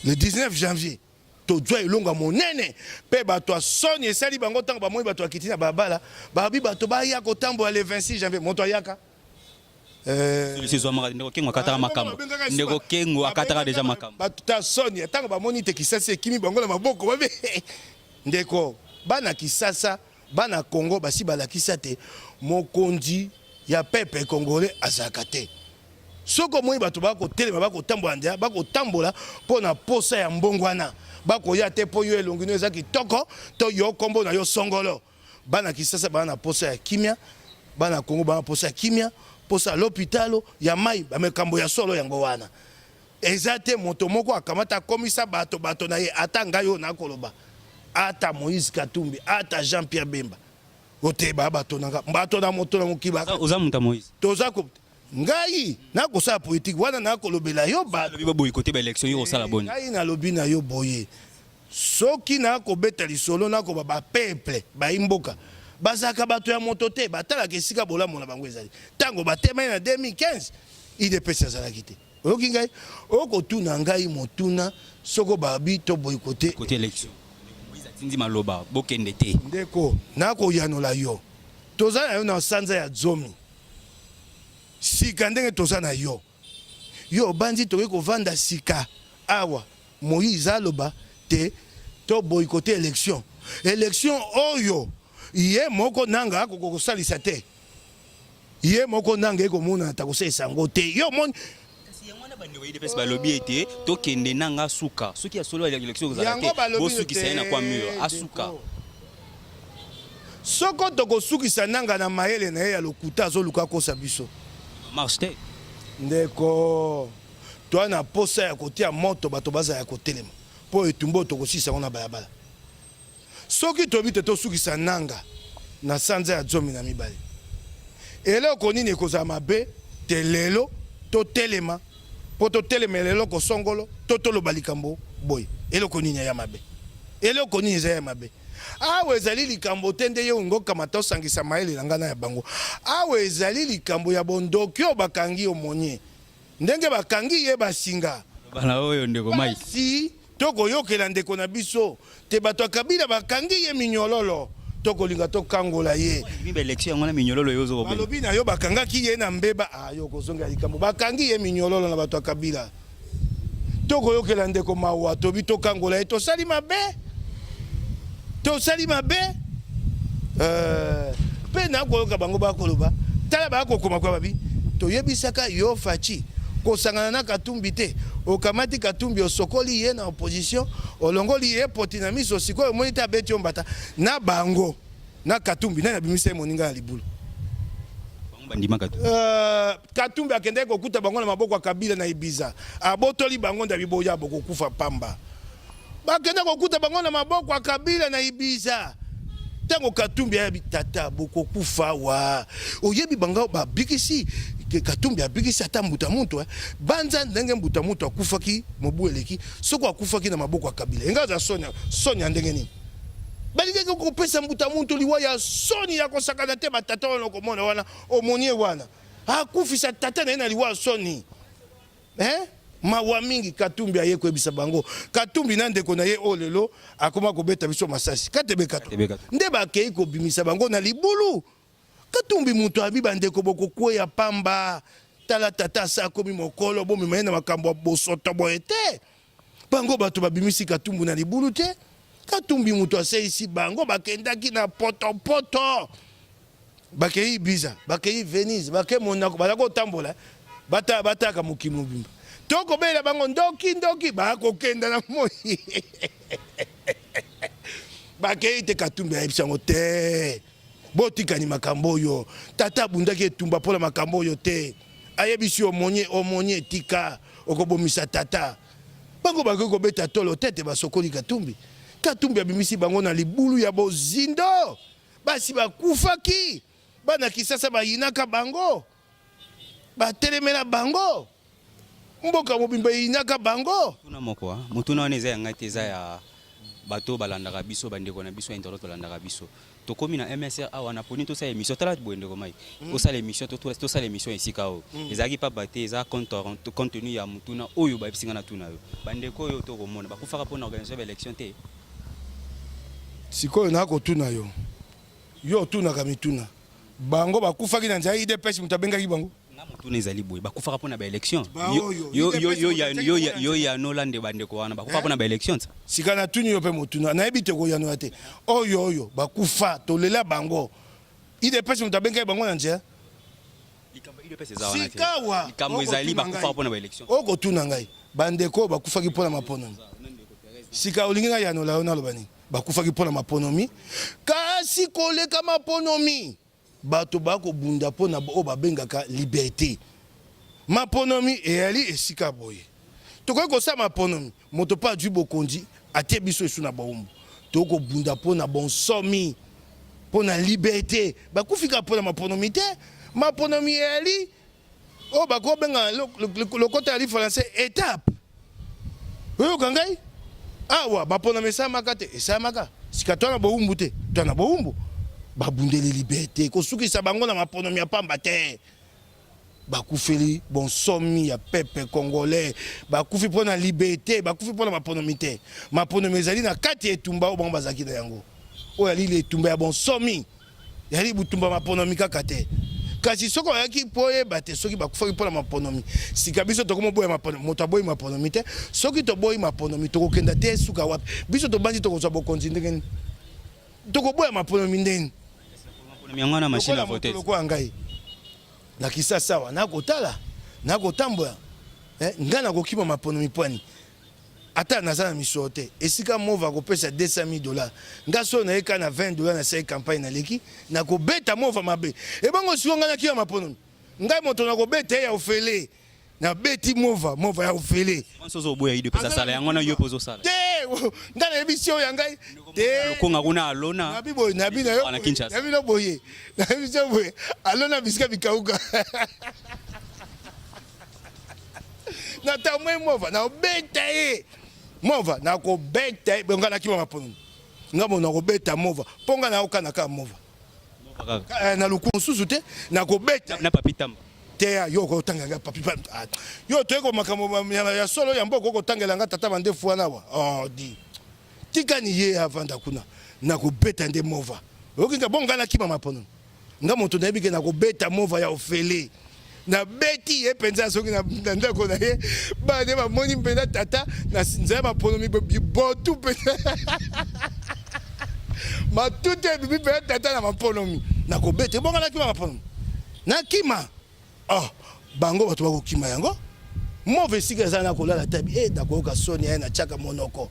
le 19 janvier Tozwa elonga monene mpe bato ya soni esali bango ntango bamoni bato bakiti na balabala, balobi bato baya kotambola le 26 janvier, moto ayaka. Eh, ndeko Kengo akataka makambo. Ndeko Kengo akataka deja makambo. Bato ta soni ntango bamoni te Kisasa ekimi bango na maboko babe. Ndeko, bana Kisasa, bana Congo basi balakisa te mokonzi ya peuple congolais azalaka te. Soki omoni bato bakotelema, bakotambola nzela, bakotambola mpo na posa ya mbongwana. Bakoya te mpo yo elongi no eza kitoko to yo kombo na yo songolo. Bana Kisasa baza na posa ya kimia, bana Congo baza na posa ya kimia, posa ya lopitalo, ya mai, bamakambo ya solo yango wana. Eza te moto moko akamata akomisa bato bato na ye, ata ngai oyo nakoloba, ata Moïse Katumbi, ata Jean-Pierre Bemba. Ote ba bato na nga, bato na moto na mokili. Oza moto ya Moïse? Toza ko ngai nakosala politiki wana nakolobela yo bato ba boycotter ba election yo osala boni? Ngai nalobi na yo boye, soki nakobeta lisolo nakoba ba peuple bayi mboka bazalaka bato ya moto te, batalaka esika bolamu na bango ezali. Ntango batemani na 2015 udps azalaki te. Oyoki ngai? Okotuna ngai motuna soko babi to boycotter Côté élection. Moïse atindi maloba bokende te. Ndeko, nakoyanola yo. Toza na yo na sanza ya zomi. Sika ndenge toza na yo. Yo obanzi tokoki kovanda sika awa Moïse aloba te to boycotter election. Election oyo ye moko Nanga akoka kosalisa te. Ye moko Nanga ekomonana ta kosalisa yango te. Yo omoni Kasi yango wana bandeko ya UDPS balobi ete tokende Nanga asuka. Soki ya solo ya election ekozala te, bosukisa ye na kwa mur asuka. Soko tokosukisa Nanga na mayele na ye ya lokuta azoluka akosa biso. Marche te. Ndeko, toa na posa ya kotia moto bato bazala ya kotelema mpo etumba oyo tokosilisa yango na balabala. Soki toyebi te tosukisa Nanga na sanza ya 12, eloko nini ekozala mabe te lelo totelema mpo totelemela eloko songolo to toloba likambo boye? Eloko nini ya mabe? Eloko nini eza ya mabe? Awa ezali likambo te nde yo olingi okamata osangisa mayele na ngai na ya bango. Awa ezali likambo ya bondoki oyo bakangi omonie ndenge bakangi ye basinga. Bana oyo ndeko Mike. Pasi tokoyokela ndeko na biso te bato ya Kabila bakangi ye minyololo tokolinga tokangola ye. Andimi ba election yango na minyololo yo ozo kobela. Balobi na yo bakangaki ye na mbeba ah yo okozongela likambo bakangi ye minyololo na bato ya Kabila. Tokoyokela ndeko mawa tobi tokangola ye tosali mabe tosali mabe euh, mpe nakoyoka bango bakoloba Tala ba kokoma kwa babi toyebisaka yo Fatshi kosangana na Katumbi te, okamati Katumbi osokoli ye na opposition, olongoli ye poti na miso, sikoyo omoni te abeti yo mbata na bango na Katumbi nani abimisa ye moninga na libulu? Bango bandima Katumbi. Katumbi akendaki kokuta bango na maboko ya Kabila na Ibiza, abotoli bango ndabi boya bokokufa pamba. Bakenda kokuta bango na maboko ya Kabila na Ibiza. Tango Katumbi ayabi tata bokokufa awa. Oyebi bango babikisi Katumbi abikisi ata mbuta muntu eh. Banza ndenge mbuta muntu akufaki mobu eleki soko akufaki na maboko ya Kabila. Enga aza soni soni ya ndenge nini? Balingaki kopesa mbuta muntu liwa ya soni ya kosakana te batata wana okomona wana omonie wana akufisa tata na ye na liwa ya soni. Eh? Mawa mingi Katumbi aye koyebisa bango. Katumbi na ndeko na ye oyo lelo akoma kobeta biso masasi. Katebe Katumbi. Nde bakei kobimisa bango na libulu. Katumbi moto abi bandeko bokokweya pamba. Tala tata asa akomi mokolo bomema ye na makambo ya bosoto boye te. Bango bato babimisi Katumbi na libulu te. Katumbi moto aseisi bango bakendaki na potopoto. Bakei Ibiza, bakei Venise, bakei Monaco, baza kotambola bata bataka mokili mobimba. Tokobela bango ndoki ndoki bakokenda na moi. Bakei te Katumbi ayebisi yango te. Botikani makambo oyo. Tata abundaki etumba mpo na makambo oyo te. Ayebisi omonye omonye tika okobomisa tata. Bango bakoki kobeta tolo te te basokoli Katumbi. Katumbi abimisi bango na libulu ya bozindo. Basi bakufaki, bana Kisasa bayinaka bango, batelemela bango, mboka mobimba eyinaka bango. Motuna moko, ah. Motuna wana eza ya ngai te, eza ya bato oyo balandaka biso, bandeko na biso ya internet balandaka biso. Tokomi na MSR awa na poni tosala émission. Tala boye ndeko Mike. Osala émission, tosala émission esika oyo. Ezalaki pamba te, eza compte tenu ya motuna oyo bayebisi ngai natuna yo. Bandeko oyo tokomona bakufaka mpo na organisation ya ba élection te. Sikoyo na kotuna yo, yo otunaka mituna, bango bakufaki na nzela ya udps moto abengaki bango? Nga motuna ezali boye, bakufaka pona ba election? Yo yo yo yanola nde bandeko wana bakufaka pona ba election? Sika natuni yo pe motuna, nayebi te koyanola te. Oyo oyo bakufa tolela bango, udps moto abengaki bango na nzela? Likambo ya udps eza wana te. Sikawa Likambo ezali bakufaka pona ba election. Okotuna ngai bandeko oyo bakufaki pona maponomi. Sika olingi nayanola yo naloba nini? Bakufaki mpo na maponomi, kasi koleka maponomi, bato bakobunda mpo na oyo babengaka liberte. Maponomi eyali esika boye. Tokoki kosala maponomi, moto mpe azwi bokonzi, atie biso esu na bowumbu. Tokobunda mpo na bonsomi, mpo na liberte. Bakufi kaka mpo na maponomi te. Maponomi eyali oyo bakobenga lokota ya lifalanse etape. Oyoka ngai? Awa baponami esalamaka te, esalamaka. Sika toa na bowumbu te, toa na bowumbu. Babundeli liberte, kosukisa bango na maponomi ya pamba te. Bakufeli bonsomi ya peuple congolais, bakufi mpo na liberte, bakufi mpo na maponomi te. Maponomi ezali na kati ya etumba oyo bango bazalaki na yango, oyo alili etumba ya bonsomi. Ezali butumba maponomi kaka te. Kasi soki oyaki mpo oyeba te soki bakufaki mpo na maponomi, sika biso tokomoboya maponomi. Moto aboyi maponomi te. Soki toboyi maponomi, tokokenda te suka wapi? Biso tobanzi tokozwa bokonzi ndenge nini? Tokoboya maponomi ndenge nini? Maponomi yango wana machine à voter. Lokola ngai na Kisasa awa nakotala, nakotambola, eh, ngai nakokima maponomi mpo nini? Ata naza na misolo te, esika Mova akopesa 200,000 dollars, nga soki naye kaka na 20 dollars nasali campagne naleki, nakobeta Mova mabe. Ebongo sikoyo nga nakima maponomi? Ngai moto nakobeta ye ya ofele. Nabeti Mova, Mova ya ofele. Soki ozoboya udps asala yango wana yo mpe ozosala. Te, nga nayebisi yo ya ngai te. Lokonga kuna alona. Nabi boye, nabi na yo. Nabi no boye. Nabi so boye. Alona bisika bikauka. Natamwe Mova, nakobeta ye. Mova, nakobeta ye. Nga nakima maponomi. Nga mo nakobeta Mova. Mpo nga naokana kaka Mova. Eh, na lokumu mosusu te, nakobeta. Na Papi Tamba. Te yo okotanga nga Papi Tamba. Ah, yo toyeko makambo ya solo ya mboka okotangela nga tata mandefu wana wa. Oh di. Tikani ye avanda kuna. Nakobeta nde Mova. Oyoki nga bon nga nakima maponomi. Nga moto nayebi ke nakobeta Mova ya ofele. Nabeti ye mpenza soki na ndako na ye bana bamoni mpenza tata na nzela maponomi bibotu mpenza matuta ebimi mpenza tata na maponomi nakobeta ebonga nakima maponomi. Nakima? Oh, bango bato bakokima yango. Move esika eza na kolala tabi eh, nakoyoka soni eh, natiaka monoko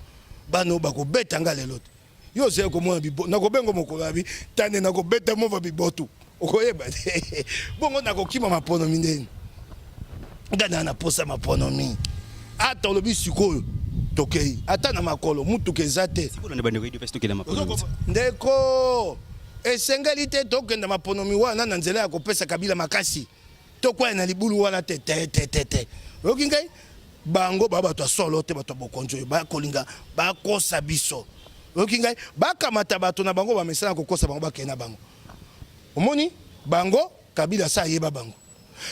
bana oyo bakobeta nga lelo te. Yo ozali komona bibo nakobengo mokolo ya bi tande nakobeta mova bibotu okoyeba te. Bongo nakokima maponomi ndeni nga na na posa maponomi ata olobi sikoyo tokei ata na makolo mutuka eza te. Ndeko esengeli te tokenda maponomi wana na nzela ya kopesa Kabila makasi tokwaya na libulu wana te te te te te oyoki ngai bango ba bato ya solo te bato ya bokonzi oyo bakolinga bakosa biso oyoki ngai bakamata bato na bango bamesana kokosa bango bakende na bango omoni bango Kabila sa ayeba bango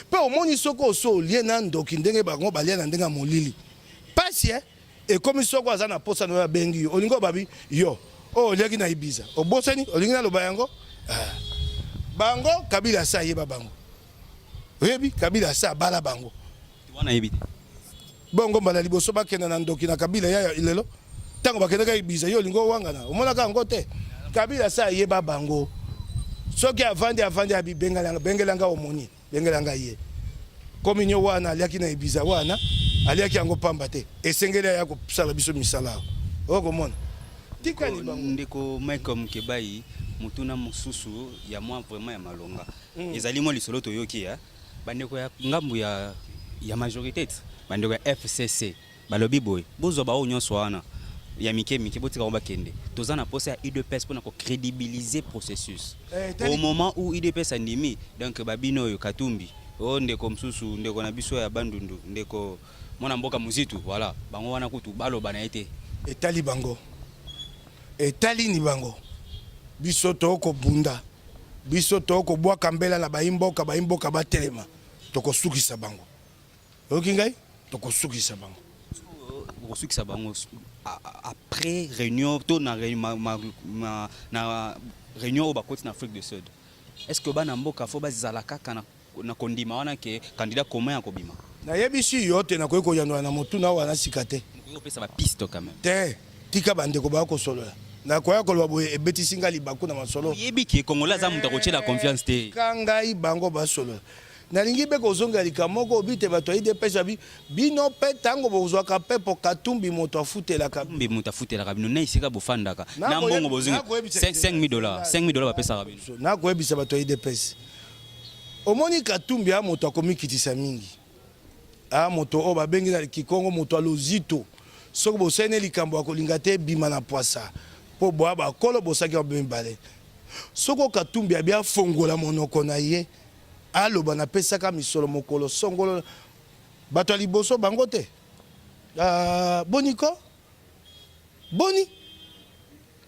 pe omoni soki oso olie na ndoki ndenge bango balia na ndenge ya molili pasi eh ekomi soko aza na posa na yo abengi yo olingi obabi yo oyo oliaki na Ibiza obosani olingi naloba yango ah. Bango Kabila asa ayeba bango oyebi Kabila asa abala bango wana yebi te bongo mbala liboso bakenda na ndoki na Kabila ya lelo ntango bakendaka Ibiza yo olingi owangana omonaka yango te Kabila asa ayeba bango soki avandi avandi abi bengela nga omoni bengela nga ye kominio wana aliaki na Ibiza wana aliaki yango pamba te esengeli aya kosala biso misala awa okomona tikali bango ndeko Mike Mukebayi motuna mosusu ya mwa vraiment ya malonga ezali mwa lisolo toyoki ya bandeko ya ngambu ya majorité bandeko ya FCC balobi boye bozwa baoyo nyonso wana ya mike mike botika bango bakende toza na posa ya UDPS mpona kocrédibiliser processus au moment où UDPS andimi donc babino oyo Katumbi oyo ndeko mosusu ndeko na biso ya Bandundu ndeko mwana mboka Muzitu voilà bango wana kutu baloba na ye te etali bango etali ni bango biso tokobunda biso tokobwaka mbela na bayimboka bayimboka batelema tokosukisa bango oyoki ngai tokosukisa bango okosukisa bango après réunion to na, na réunion oyo bakoti na Afrique du Sud est ce que bana mboka fo bazala kaka na kondima wana ke candidat commun ya kobima nayebisi yo te nakoki koyandola na motuna wana sika te opesa bapiste quand même te tika bandeko baya kosolola nakoya koloba boye ebetisi nga libaku na masolo oyebi ke congolais aza moto akotiela confiance te ka ngai bango basolola nalingi mpe kozongela likambo moko obi te bato ya UDPS babi bino mpe ntango bozwaka mpepo Katumbi moto afutelaka mbe moto afutelaka bino na esika bofandaka na mbongo bozongi 5000 $, 5000 $ bapesaka bino nakoyebisa bato ya UDPS omoni Katumbi a moto akomikitisa mingi a moto oyo babengi na kikongo moto alozito soki bosali likambo akolinga te ebima na pwasa mpo boya bakolo bosaki yango mibale soki Katumbi abi afongola monoko na ye aloba napesaka misolo mokolo songolo bato ya liboso bango te boni ko boni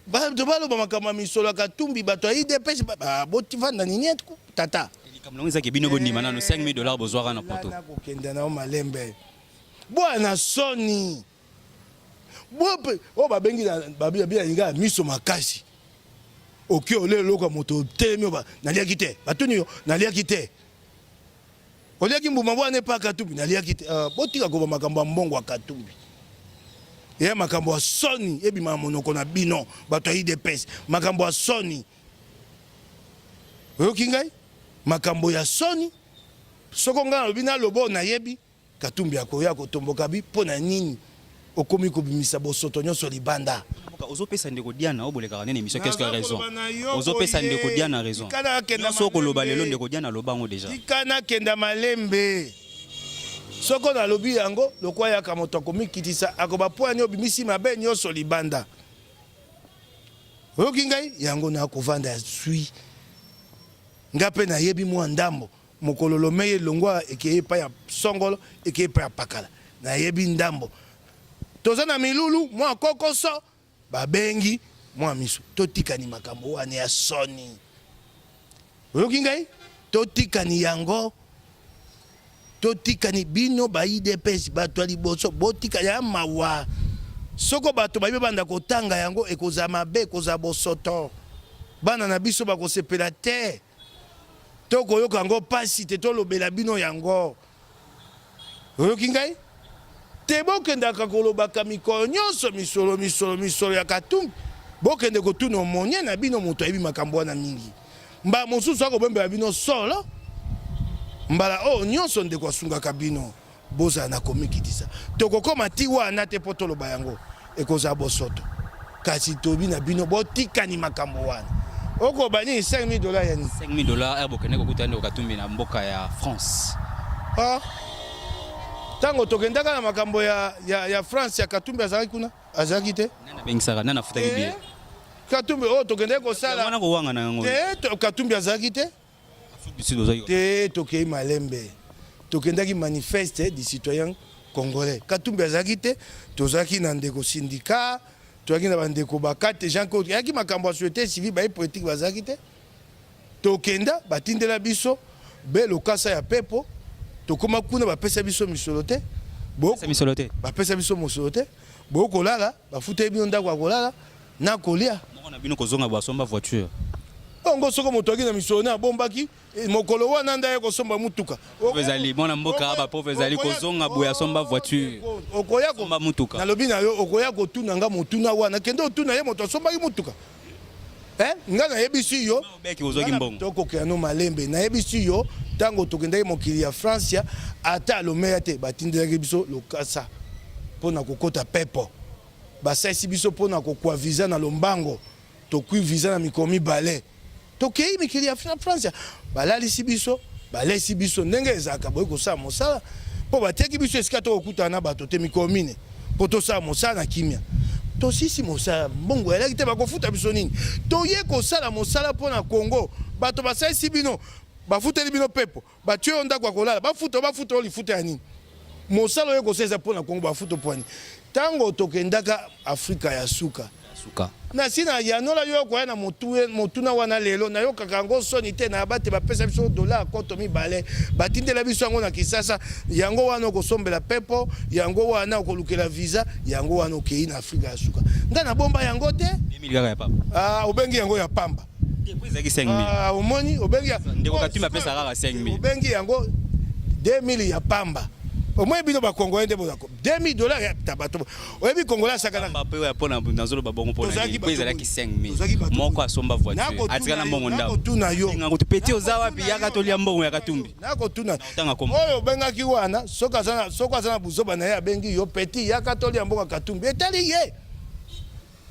bato baloba makambo ya misolo ya Katumbi bato ya UDPS botivanda nini tata likambo nango ezaki bino bondima nano 5000 $ bozwaka na poto kokende na yo malembe bwana soni bope oyo babengi babi alinga ya miso makasi oki olia eloko ya moto otelemi oyo naliaki te batuni yo naliaki te oliaki mbuma bwana epa Katumbi naliaki te botika koba makambo ya mbongo ya Katumbi eya makambo ya soni ebima na monoko na bino bato ya UDPS makambo ya soni oyoki ngai makambo ya soni soko ngai nalobi naloba oyo nayebi Katumbi akoya kotomboka bi mpo na nini okomi kobimisa bosoto nyonso libanda ozopesa ndeko Diana oyo bolekaka nene émission qu'est-ce que raison ozopesa ndeko Diana raison nyonso okoloba lelo ndeko Diana aloba yango déjà tika nakenda malembe soko nalobi yango lokwa yaka moto akomikitisa akoba po ani obimisi mabe nyonso libanda oyoki ngai yango nakovanda ya swi nga mpe nayebi mwa ndambo mokolo lomei elongwa ekei epai ya songolo ekei epai ya pakala nayebi ndambo toza na milulu mwa kokoso babengi mwa miso totikani makambo wana ya soni oyoki ngai totikani yango totikani bino ba UDPS bato ya liboso botikani ya mawa soko bato bayebi banda kotanga yango ekozala mabe ekozala bosoto bana na biso bakosepela te tokoyoka yango pasi te tolobela bino yango oyoki ngai te bokendaka kolobaka mikolo nyonso misolo misolo misolo ya Katumbi bokende kotuna omonie na bino moto ayebi makambo wana mingi mba mosusu akobembela bino solo. Mbala oyo nyonso ndeko asungaka bino, bozala na komikitisa. Tokokoma ti wana te mpo toloba yango, ekozala bosoto. Kasi tobi na bino botikani makambo wana. Okoba nini 5000 dollars ya nini? 5000 dollars heure bokende kokuta ndeko Katumbi na mboka ya France. Ah. Tango tokendaka na makambo ya, ya, ya France ya Katumbi azalaki kuna? Azalaki te? Nani abengisaka? Nani afutaki billet? Eh, Katumbi oyo oh, tokendaki kosala. Wana kowanga na yango. Te, Katumbi azalaki te? Te, tokei malembe. Tokendaki manifeste du citoyen congolais. Katumbi azalaki te, tozalaki na ndeko syndicat, tozalaki na bandeko bakate Jean Claude, eyaki makambo ya société civile, baye politique bazalaki te. Tokenda batindela biso be lokasa ya pepo, tokoma kuna bapesa biso misolo te. Misolo te. Bapesa biso mosolo te. Bokolala, bafuteli bino ndako ya kolala na kolia. Moko na bino kozonga basomba voiture. Bongo soko moto aki na misolo na abombaki eh, mokolo wana nde aye kosomba motuka. Ezali mwana mboka ba pauvre ezali kozonga boye asomba voiture. Okoya kosomba motuka. Nalobi na yo okoya kotuna nga motuna wana kende otuna ye moto asombaki motuka. Eh, nga nayebisi yo tokokela no malembe nayebisi yo ntango tokendaki mokili ya Francia ata alomeya te batindelaki biso lokasa mpo na kokota pepo basalisi biso mpo na kokwa visa na lombango tokwi visa na mikolo mibale tokei mikili ya Francia balalisi biso balesi biso ndenge ezalaka boye kosala mosala mpo batiaki biso esika tokokutana na bato te mikolo mine mpo tosala mosala na kimia tosisi mosala mbongo elaki te bakofuta biso nini toye kosala mosala mpo na Congo bato basalisi bino bafuteli bino pepo batie yo ndako ya kolala bafuta bafuta yo lifuta ya nini mosala oyo kosala eza mpo na Congo bafuta mpo nini ntango tokendaka Afrika ya suka suka nasi na yanola yo okoya na motuna wana lelo nayokaka yango soni te na bate bapesa biso dollar koto mibale batindela biso yango na Kisasa yango wana okosombela pepo yango wana okolukela visa yango wana okei na Afrika ya suka nga nabomba yango te 2000 kaka ya pamba ah, obengi yango ya pamba ezalaki 5000 ah, omoni obengi ndeko Katumbi apesa kaka 5000 obengi yango 2000 ya pamba omoni bino bakongolais nde bozako 2000 dollars ya tabato oyebi congolais asakana mpe oyo mpona nazoloba bongo mpona nini mpo ezalaki 5000 moko asomba voiture atika na mbongo ndako nakotuna yo ngango petit oza wapi yaka tolia mbongo ya Katumbi nakotuna otanga kombo oyo obengaki wana soki aza na buzoba na ye abengi yo petit yaka tolia mbongo ya Katumbi etali ye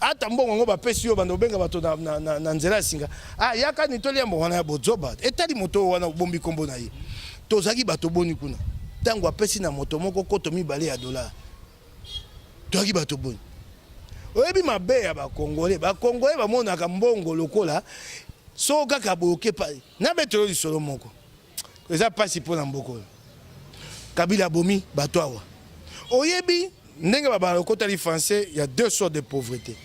ata mbongo yango bapesi yo banda obenga bato na, na, na, na nzela ya singa ah, yaka ni tolia mbongo wana ya bozoba etali moto wana obombi nkombo na ye tozalaki bato boni kuna ntango apesi na moto moko koto mibale ya dollar toyaki bato boni oyebi mabe ya bakongole bakongole bamonaka mbongo lokola soko kaka boyoke pa nabetelo lisolo moko eza mpasi mpo na mboka oyo Kabila abomi bato awa oyebi ndenge babala okotali français ya deux sortes de pauvreté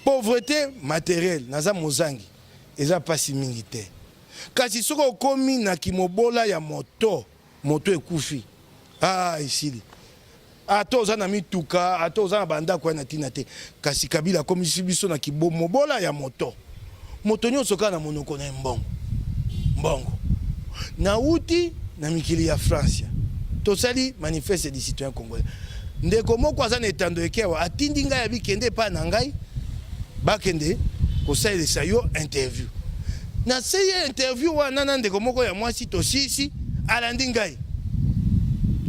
pauvreté matérielle naza mozangi eza mpasi mingi te kasi soki okomi na kimobola ya moto moto ekufi ah esili ata oza na mituka ata oza na bandako ya na ntina te kasi Kabila akomisi biso na kibomobola ya moto moto nyonso kaka na monoko na ye mbongo mbongo nauti na mikili ya France tosali manifeste du citoyen congolais ndeko moko aza na etando eke awa atindi ngai abikende epai na ngai bakende kosalelisa yo interview nasei ye interview wana na ndeko moko ya mwasi tosisi alandi ngai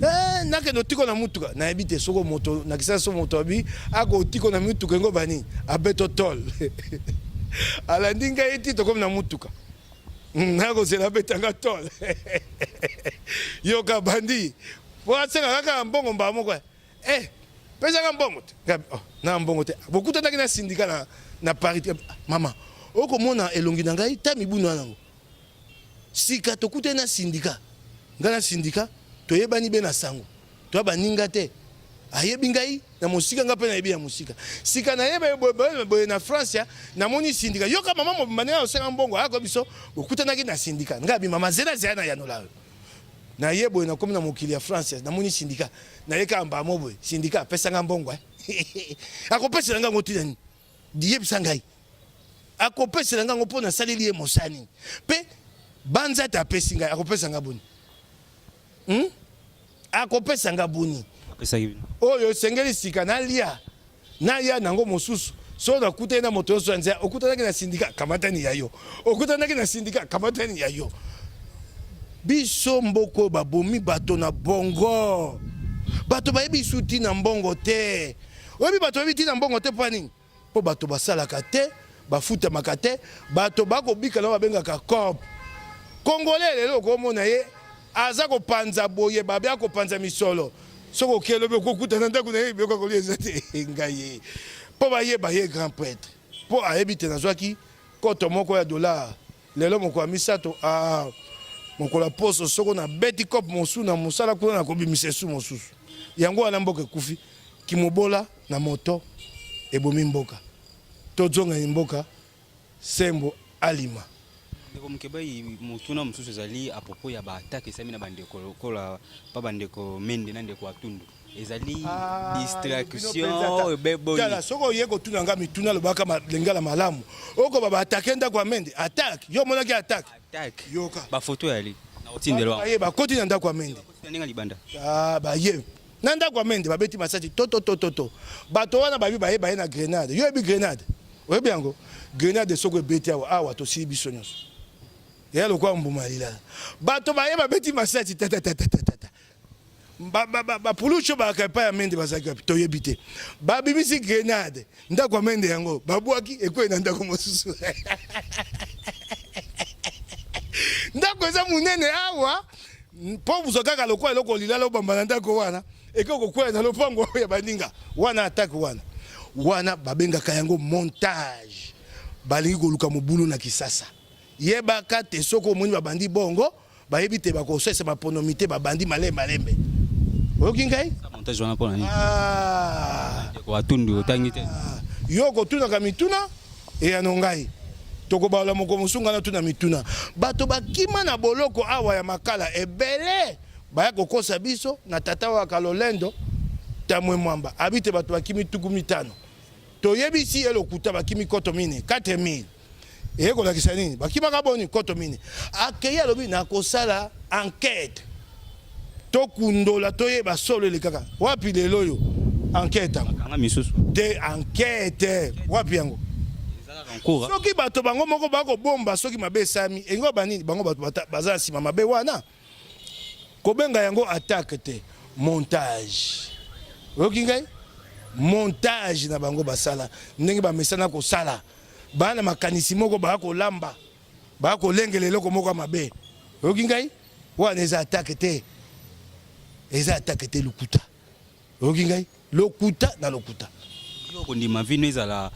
eh, nakende otiko na mutuka nayebi te soko moto na kisasa so moto abi akotiko na mituka yango bani abeto tol alandi ngai ti tokomi na mutuka nakozela abetanga tol yoka bandi po asenga kaka mbongo mbala moko eh pesaka mbongo te oh, na mbongo te bokutanaki na sindika na, na Paris te mama okomona elongi na ngai ta mibunu wana yango sika tokutani na sindika ngai na sindika toyebani be na sango toya baninga te ayebi ngai na mosika ngai mpe nayebi ya mosika sika nayeba boye na France namoni sindika yoka mama mobimba ndenge akosenga mbongo ayako biso bokutanaki na sindika ngai abi mama zela zela na yanola yo naye boye nakomi na mokili ya France namoni sindika naye kaka mbamo boye sindika apesanga mbongo eh. akopesela ngai yango ntina nini yebisa ngai akopesela ngai yango mpo nasaleli ye mosala nini mpe banza te apesi ngai akopesa ngai boni hmm? akopesa ngai boni oyo esengeli sika nalia naya nango mosusu soki nakutani na moto nyonso ya nzela okutanaki na sindika kamatani ya yo okutanaki na sindika kamatani ya yo Biso mboka oyo babomi bato na bongo. Bato bayebi lisusu ntina mbongo te. Oyebi bato bayebi ntina mbongo te mpo nini? Mpo bato basalaka te, bafutamaka te, bato bakobika na babengaka corp. Congolais lelo okomona ye aza kopanza boye babe akopanza misolo. Soki okei lobi okokuta na ndako na ye biloko ya kolia eza te. Ngai ye. Mpo bayeba ye grand prêtre. Mpo ayebi te nazwaki koto moko ya dollar Lelo mokolo ya misato, ah, mokolo ya poso, soko nabeti cope mosusu na mosala kuna nakobimisa esu mosusu. Yango wana mboka ekufi, kimobola na moto ebomi mboka. Tozonga mboka sembo alima. Ndeko Mukebayi, motuna mosusu ezali à propos ya ba attaques esalemi na bandeko lokola pa bandeko Mende na ndeko Atundu. Ezali Ah, distraction bino penza oyo be boni. Tala soki oye kotuna nga mituna lobaka lingala malamu. Okoba ba attaquer ndako ya Mende. Attaque. Yo omonaki attaque. Attaque. Yoka. Ba photo ya li. Na otindelo. Baye bakoti na ndako ya Mende. Na ndenge libanda. Ah baye. Na ndako ya Mende babeti masasi to to to to to. Bato wana babi baye baye na grenade. Yo oyebi grenade? Oyebi yango? Grenade soko ebeti awa awa tosili biso nyonso. Ya lokola mbuma ya lilala. Bato baye babeti masasi tata tata tata. Bapulushi oyo bayaka epai ya Mende bazalaki wapi? Toyebi te. Babimisi grenade ndako ya Mende yango babwaki ekwei na ndako mosusu. Ndako eza monene awa mpo bozwa kaka lokola eloko lilala obamba na ndako wana ekoki kokwea na lopango ya baninga wana. Atake wana wana babengaka yango montage. Balingi koluka mobulu na Kisasa. Yebaka te soki omoni babandi bongo bayebi te bakosalisa maponomi te, babandi malembe malembe. Oyoki ngai? Montage wana pona nini? Ah. Ndeko Atundu otangi te. Ah. Yo kotunaka mituna eyano ngai tokobalola moko mosusu ngai natuna mituna. Bato bakima na boloko awa ya Makala ebele baya kokosa biso na tata wa Kalolendo Tamwe Mwamba abi te bato bakimi 50 toyebisi ye lokuta bakimi koto mine 4000 eye kolakisa nini bakimaka boni koto mine akei alobi nakosala enquête tokundola toyeba solo elekaka wapi lelo oyo enquête yango Kanga misusu. Te enquête wapi yango soki bato bango moko bakobomba soki mabe esami engo banini bango bato baza na nsima mabe wana Kobenga yango attaque te, montage. Oyoki ngai? Montage na bango basala ndenge bamesana kosala. Baa na makanisi moko baa kolamba, baa kolengela eloko moko ya mabe. Oyoki ngai? Wana eza attaque te. Eza attaque te, lokuta. Oyoki ngai? Lokuta na lokuta. Yo kondima vino ezala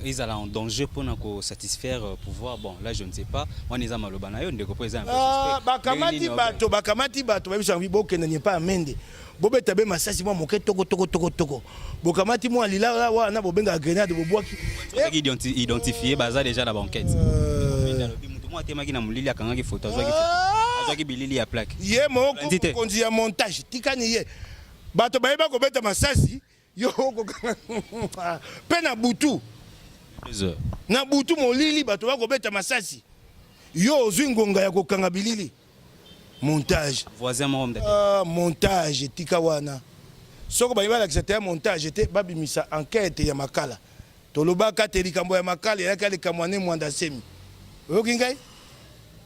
ezala en danger pona ko satisfaire euh, pouvoir bon là je ne sais pas wana eza maloba na yo ndeko po eza un peu ah, suspect. Bakamati bato, bakamati bato bayebisa bango bokende nye pa Mende bobeta be masasi mwa moke toko toko toko toko bokamati mwa lila wana bobengaka grenade bobwaki identifié baza déjà na banquette euh. moto moko atemaki na molili akangaki photo azwaki ah. azwaki bilili ya plaque ye moko mokonzi ya montage tikani ye Bato bayeba kobeta masasi yo okokanga mpe na butu na butu molili bato bakobeta masasi yo ozwi ngonga ya kokanga bilili montage voisin moko mdate ah, montage tika wana soko bayi balakisa te ya montage te babimisa enquête ya makala tolobaka te likambo ya makala eyaka likambo ya ne mwanda semi oyoki ngai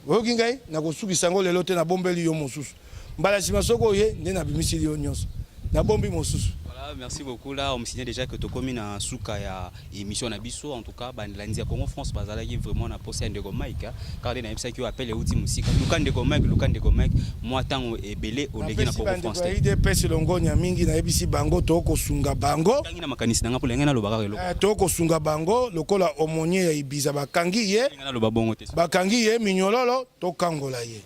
Oyoki ngai? Nakosukisa yango lelo te, nabombeli yo mosusu. Mbala nsima soki oye, nde nabimisili yo nyonso. Nabombi mosusu. Voilà, merci beaucoup. Là, on me signale déjà que tokomi na suka ya émission na biso. En tout cas, balandi ya Congo France bazalaki vraiment na posa ya ndeko Mike. Hein. Car na yebisaki yo appel euti musika. Luka ndeko Mike, luka ndeko Mike. Moi tango ebele oleki na Napesi Congo bandeko France ya te. UDPS longonya mingi, nayebisi bango tokosunga bango. Tangi na makanisi na nga mpo na naloba kaka eloko. Eh, tokosunga bango lokola aumônier ya Ibiza bakangi ye. Nga naloba bongo te. Bakangi ye minyololo, tokangola ye.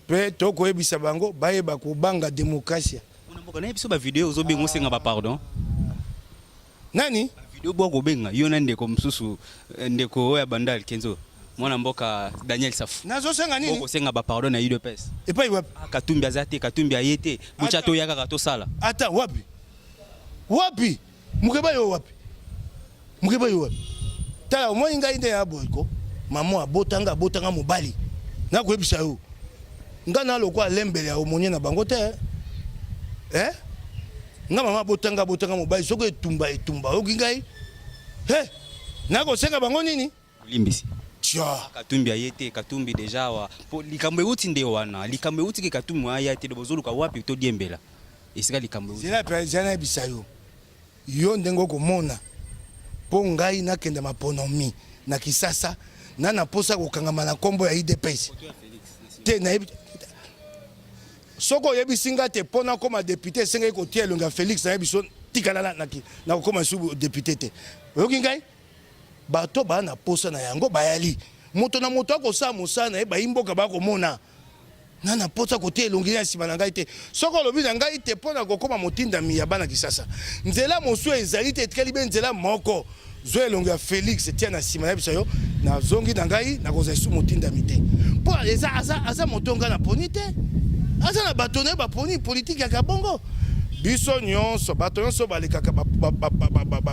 Pe tokoyebisa bango bayeba kobanga demokrasia. Mwana mboka nayebi biso ba video ozobenga osenga ba pardon. Nani? Ba video bwa kobenga yo na ndeko mosusu eh, ndeko oyo ya Bandal Kenzo. Mwana mboka Daniel Safu. Nazosenga nini? Okosenga ba pardon na UDPS. Epai wapi? Ah, Katumbi aza te, Katumbi aye te. Bocha toya kaka tosala. Ata wapi? Wapi? Mukeba yo wapi? Mukeba yo wapi? Tala omoni ngai nde ya boye ko. Maman abotanga abotanga mobali. Nakoyebisa yo. Nga na lokola lembele ya omonie na bango te. Eh? Nga mama abotanga abotanga mobali soki etumba etumba oyoki ngai? He! Nakosenga bango nini? Bolimbisi. Tya. Katumbi aye te. Katumbi deja awa po likambo euti nde wana, likambo euti ke Katumbi aya te. Bozoluka wapi todiembela esika likambo euti? Zela pe, zela nayebisa yo. Yo ndenge okomona po ngai nakende maponomi na Kisasa na na posa kokangama na kombo ya udps te, nayebi soki oyebisi nga te po nakoma depute esengeli kotia elongi ya Felix, nayebi so tikala na nakokoma lisusu depute te. Oyoki ngai? Bato baa na posa na yango bayali, moto na moto akosala mosala na ye, bayi mboka bakomona na na posa kotia elongi ya nsima na ngai te. Soki olobi na ngai te mpo na kokoma motindami ya bana Kisasa, nzela mosusu ezali te, etikali be nzela moko, zwa elongi ya Felix tia na nsima, nayebisa yo nazongi na ngai, nakozala lisusu motindami te, mpo eza aza, aza moto ngai naponi te, aza na bato na ye baponi politike ya kabongo. Biso nyonso, bato nyonso balekaka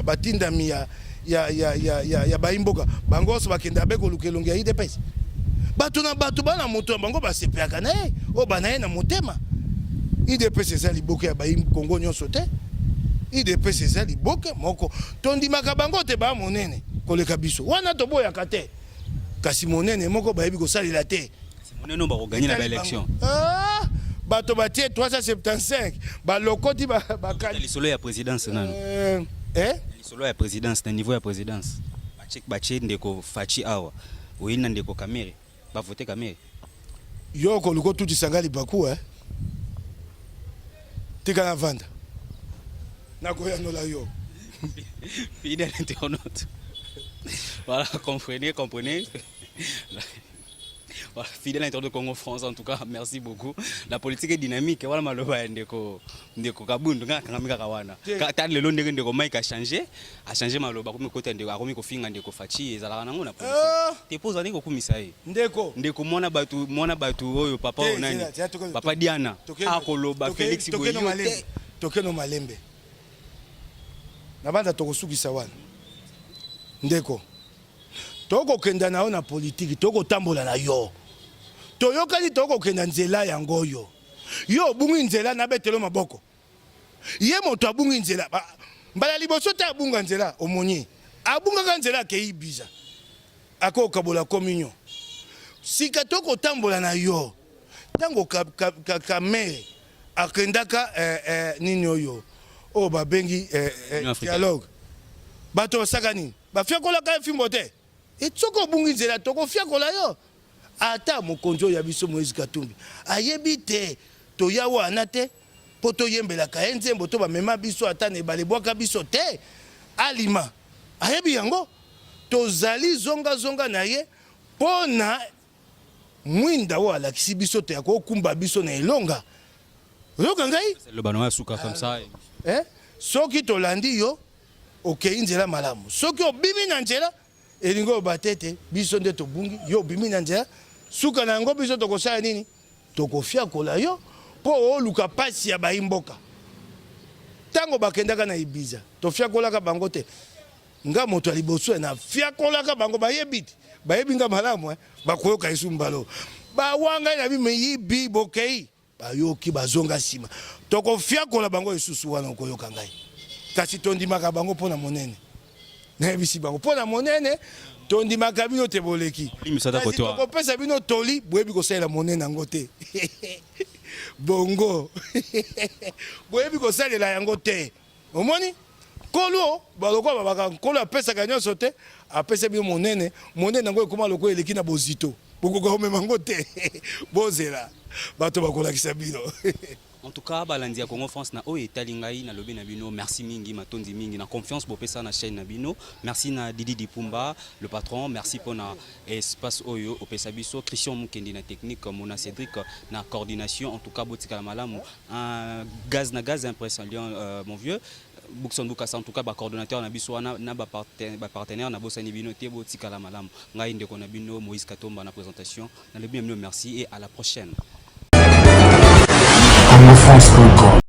batindami ya ya ya ya ya, ya bayi mboka, bango nyonso bakendaka be koluka elongi ya UDPS. Bato na bato bana moto na bango basepelaka na ye, oyo bana ye na motema. UDPS eza liboke ya bayi Kongo nyonso te. UDPS eza liboke moko, tondimaka bango te ba monene koleka biso, wana toboyaka te, kasi monene moko bayebi kosalela te. Monene oyo bakoganye na baélection. Ah, bato batie 375 balokoti bakali lisolo ya présidence nano. Eh? Lisolo ya présidence, na niveau ya présidence, batie batie ndeko Fatshi awa, oyini na ndeko Kamerhe, bavote Kamerhe. Yo koluka otutisa ngai libaku, eh? Tika na vanda, nakoyanola yo. Fidèle internaute, voilà, comprenez, comprenez. Voilà, fidèle internaute de Congo France, en tout cas, merci beaucoup. La politique est dynamique. Voilà maloba ya ndeko ndeko Kabundu nga kangami kaka wana. Ta lelo ndenge ndeko Mike a changé, a changé maloba akomi kota ndeko, akomi kofinga ndeko Fatshi, ezalaka nango na politique. Ah! Te poza ndenge kokumisa ye. Ndeko. Ndeko mwana bato, mwana bato oyo papa Te, oyo nani? zela, zela, Papa Diana akoloba Félix tokeno Boyo malembe. te. Tokeno malembe. Na banda tokosukisa wana. Ndeko. Tokokenda na yo na politiki, tokotambola na yo. Toyokani, tokokenda nzela yango oyo. Yo obungi nzela, nabetelo maboko. Ye moto abungi nzela. Mbala liboso te abunga nzela, omoni. Abungaka nzela akei Ibiza. Akokabola communion. Sika tokotambola na yo. Tango Kamerhe akendaka nini oyo oyo babengi dialogue. Bato basaka nini? Bafiakolaka ye fimbo te. Soki obungi nzela tokofiakola yo. Ata mokonzi oyo ya biso Moïse Katumbi ayebi te toya wana te mpo toyembelaka ye nzembo to bamema biso ata na ebale ebwaka biso te. Alima ayebi yango. Tozali zonga zonga na ye mpo na mwinda oyo alakisi biso te akokumba biso na elonga. Oyoka ngai? Loba na suka comme ça. Eh? Soki tolandi yo okei nzela malamu, soki obimi na nzela elingi oloba te ete biso nde tobungi, yo obimi na nzela, suka na yango biso tokosala nini? Tokofiakola yo mpo oluka pasi ya bayi mboka. Tango bakendaka na Ibiza tofiakolaka bango te? Nga moto ya liboso na fiakolaka bango, bayebi te, bayebi nga malamu, eh? Bakoyoka Yesu mbalo bawangai na miyibi bokei, bayoki bazonga nsima, tokofiakola bango lisusu wana okoyoka ngai. Kasi tondimaka bango mpo na monene, nayebisi bango mpo na monene, tondimaka bino te boleki, kasi tokopesa bino toli, boyebi kosalela monene yango te. Bongo boyebi kosalela yango te. Omoni nkolo balokola babaka nkolo apesaka nyonso te, apesa bino monene, monene yango ekoma lokola eleki na bozito, bokoka komema yango te. Bozela bato bakolakisa bino. En tout cas, balandi ya Congo France na oyo etali ngai, nalobi na bino merci mingi, matondi mingi na confiance bopesa na chaîne na bino. Merci na Didi Dipumba, le patron, merci pona espace oyo opesa biso, Christian Mukendi na technique, Mona Cédric na coordination. En tout cas, botikala malamu. Un gaz na gaz impression Lyon, mon vieux Boukson Boukassa, en tout cas ba coordonnateur na biso wana na ba partenaire na bosani bino te, botikala malamu. Ngai ndeko na bino Moïse Katomba na présentation. Nalobi na bino merci et à la prochaine. CongoFrance.com.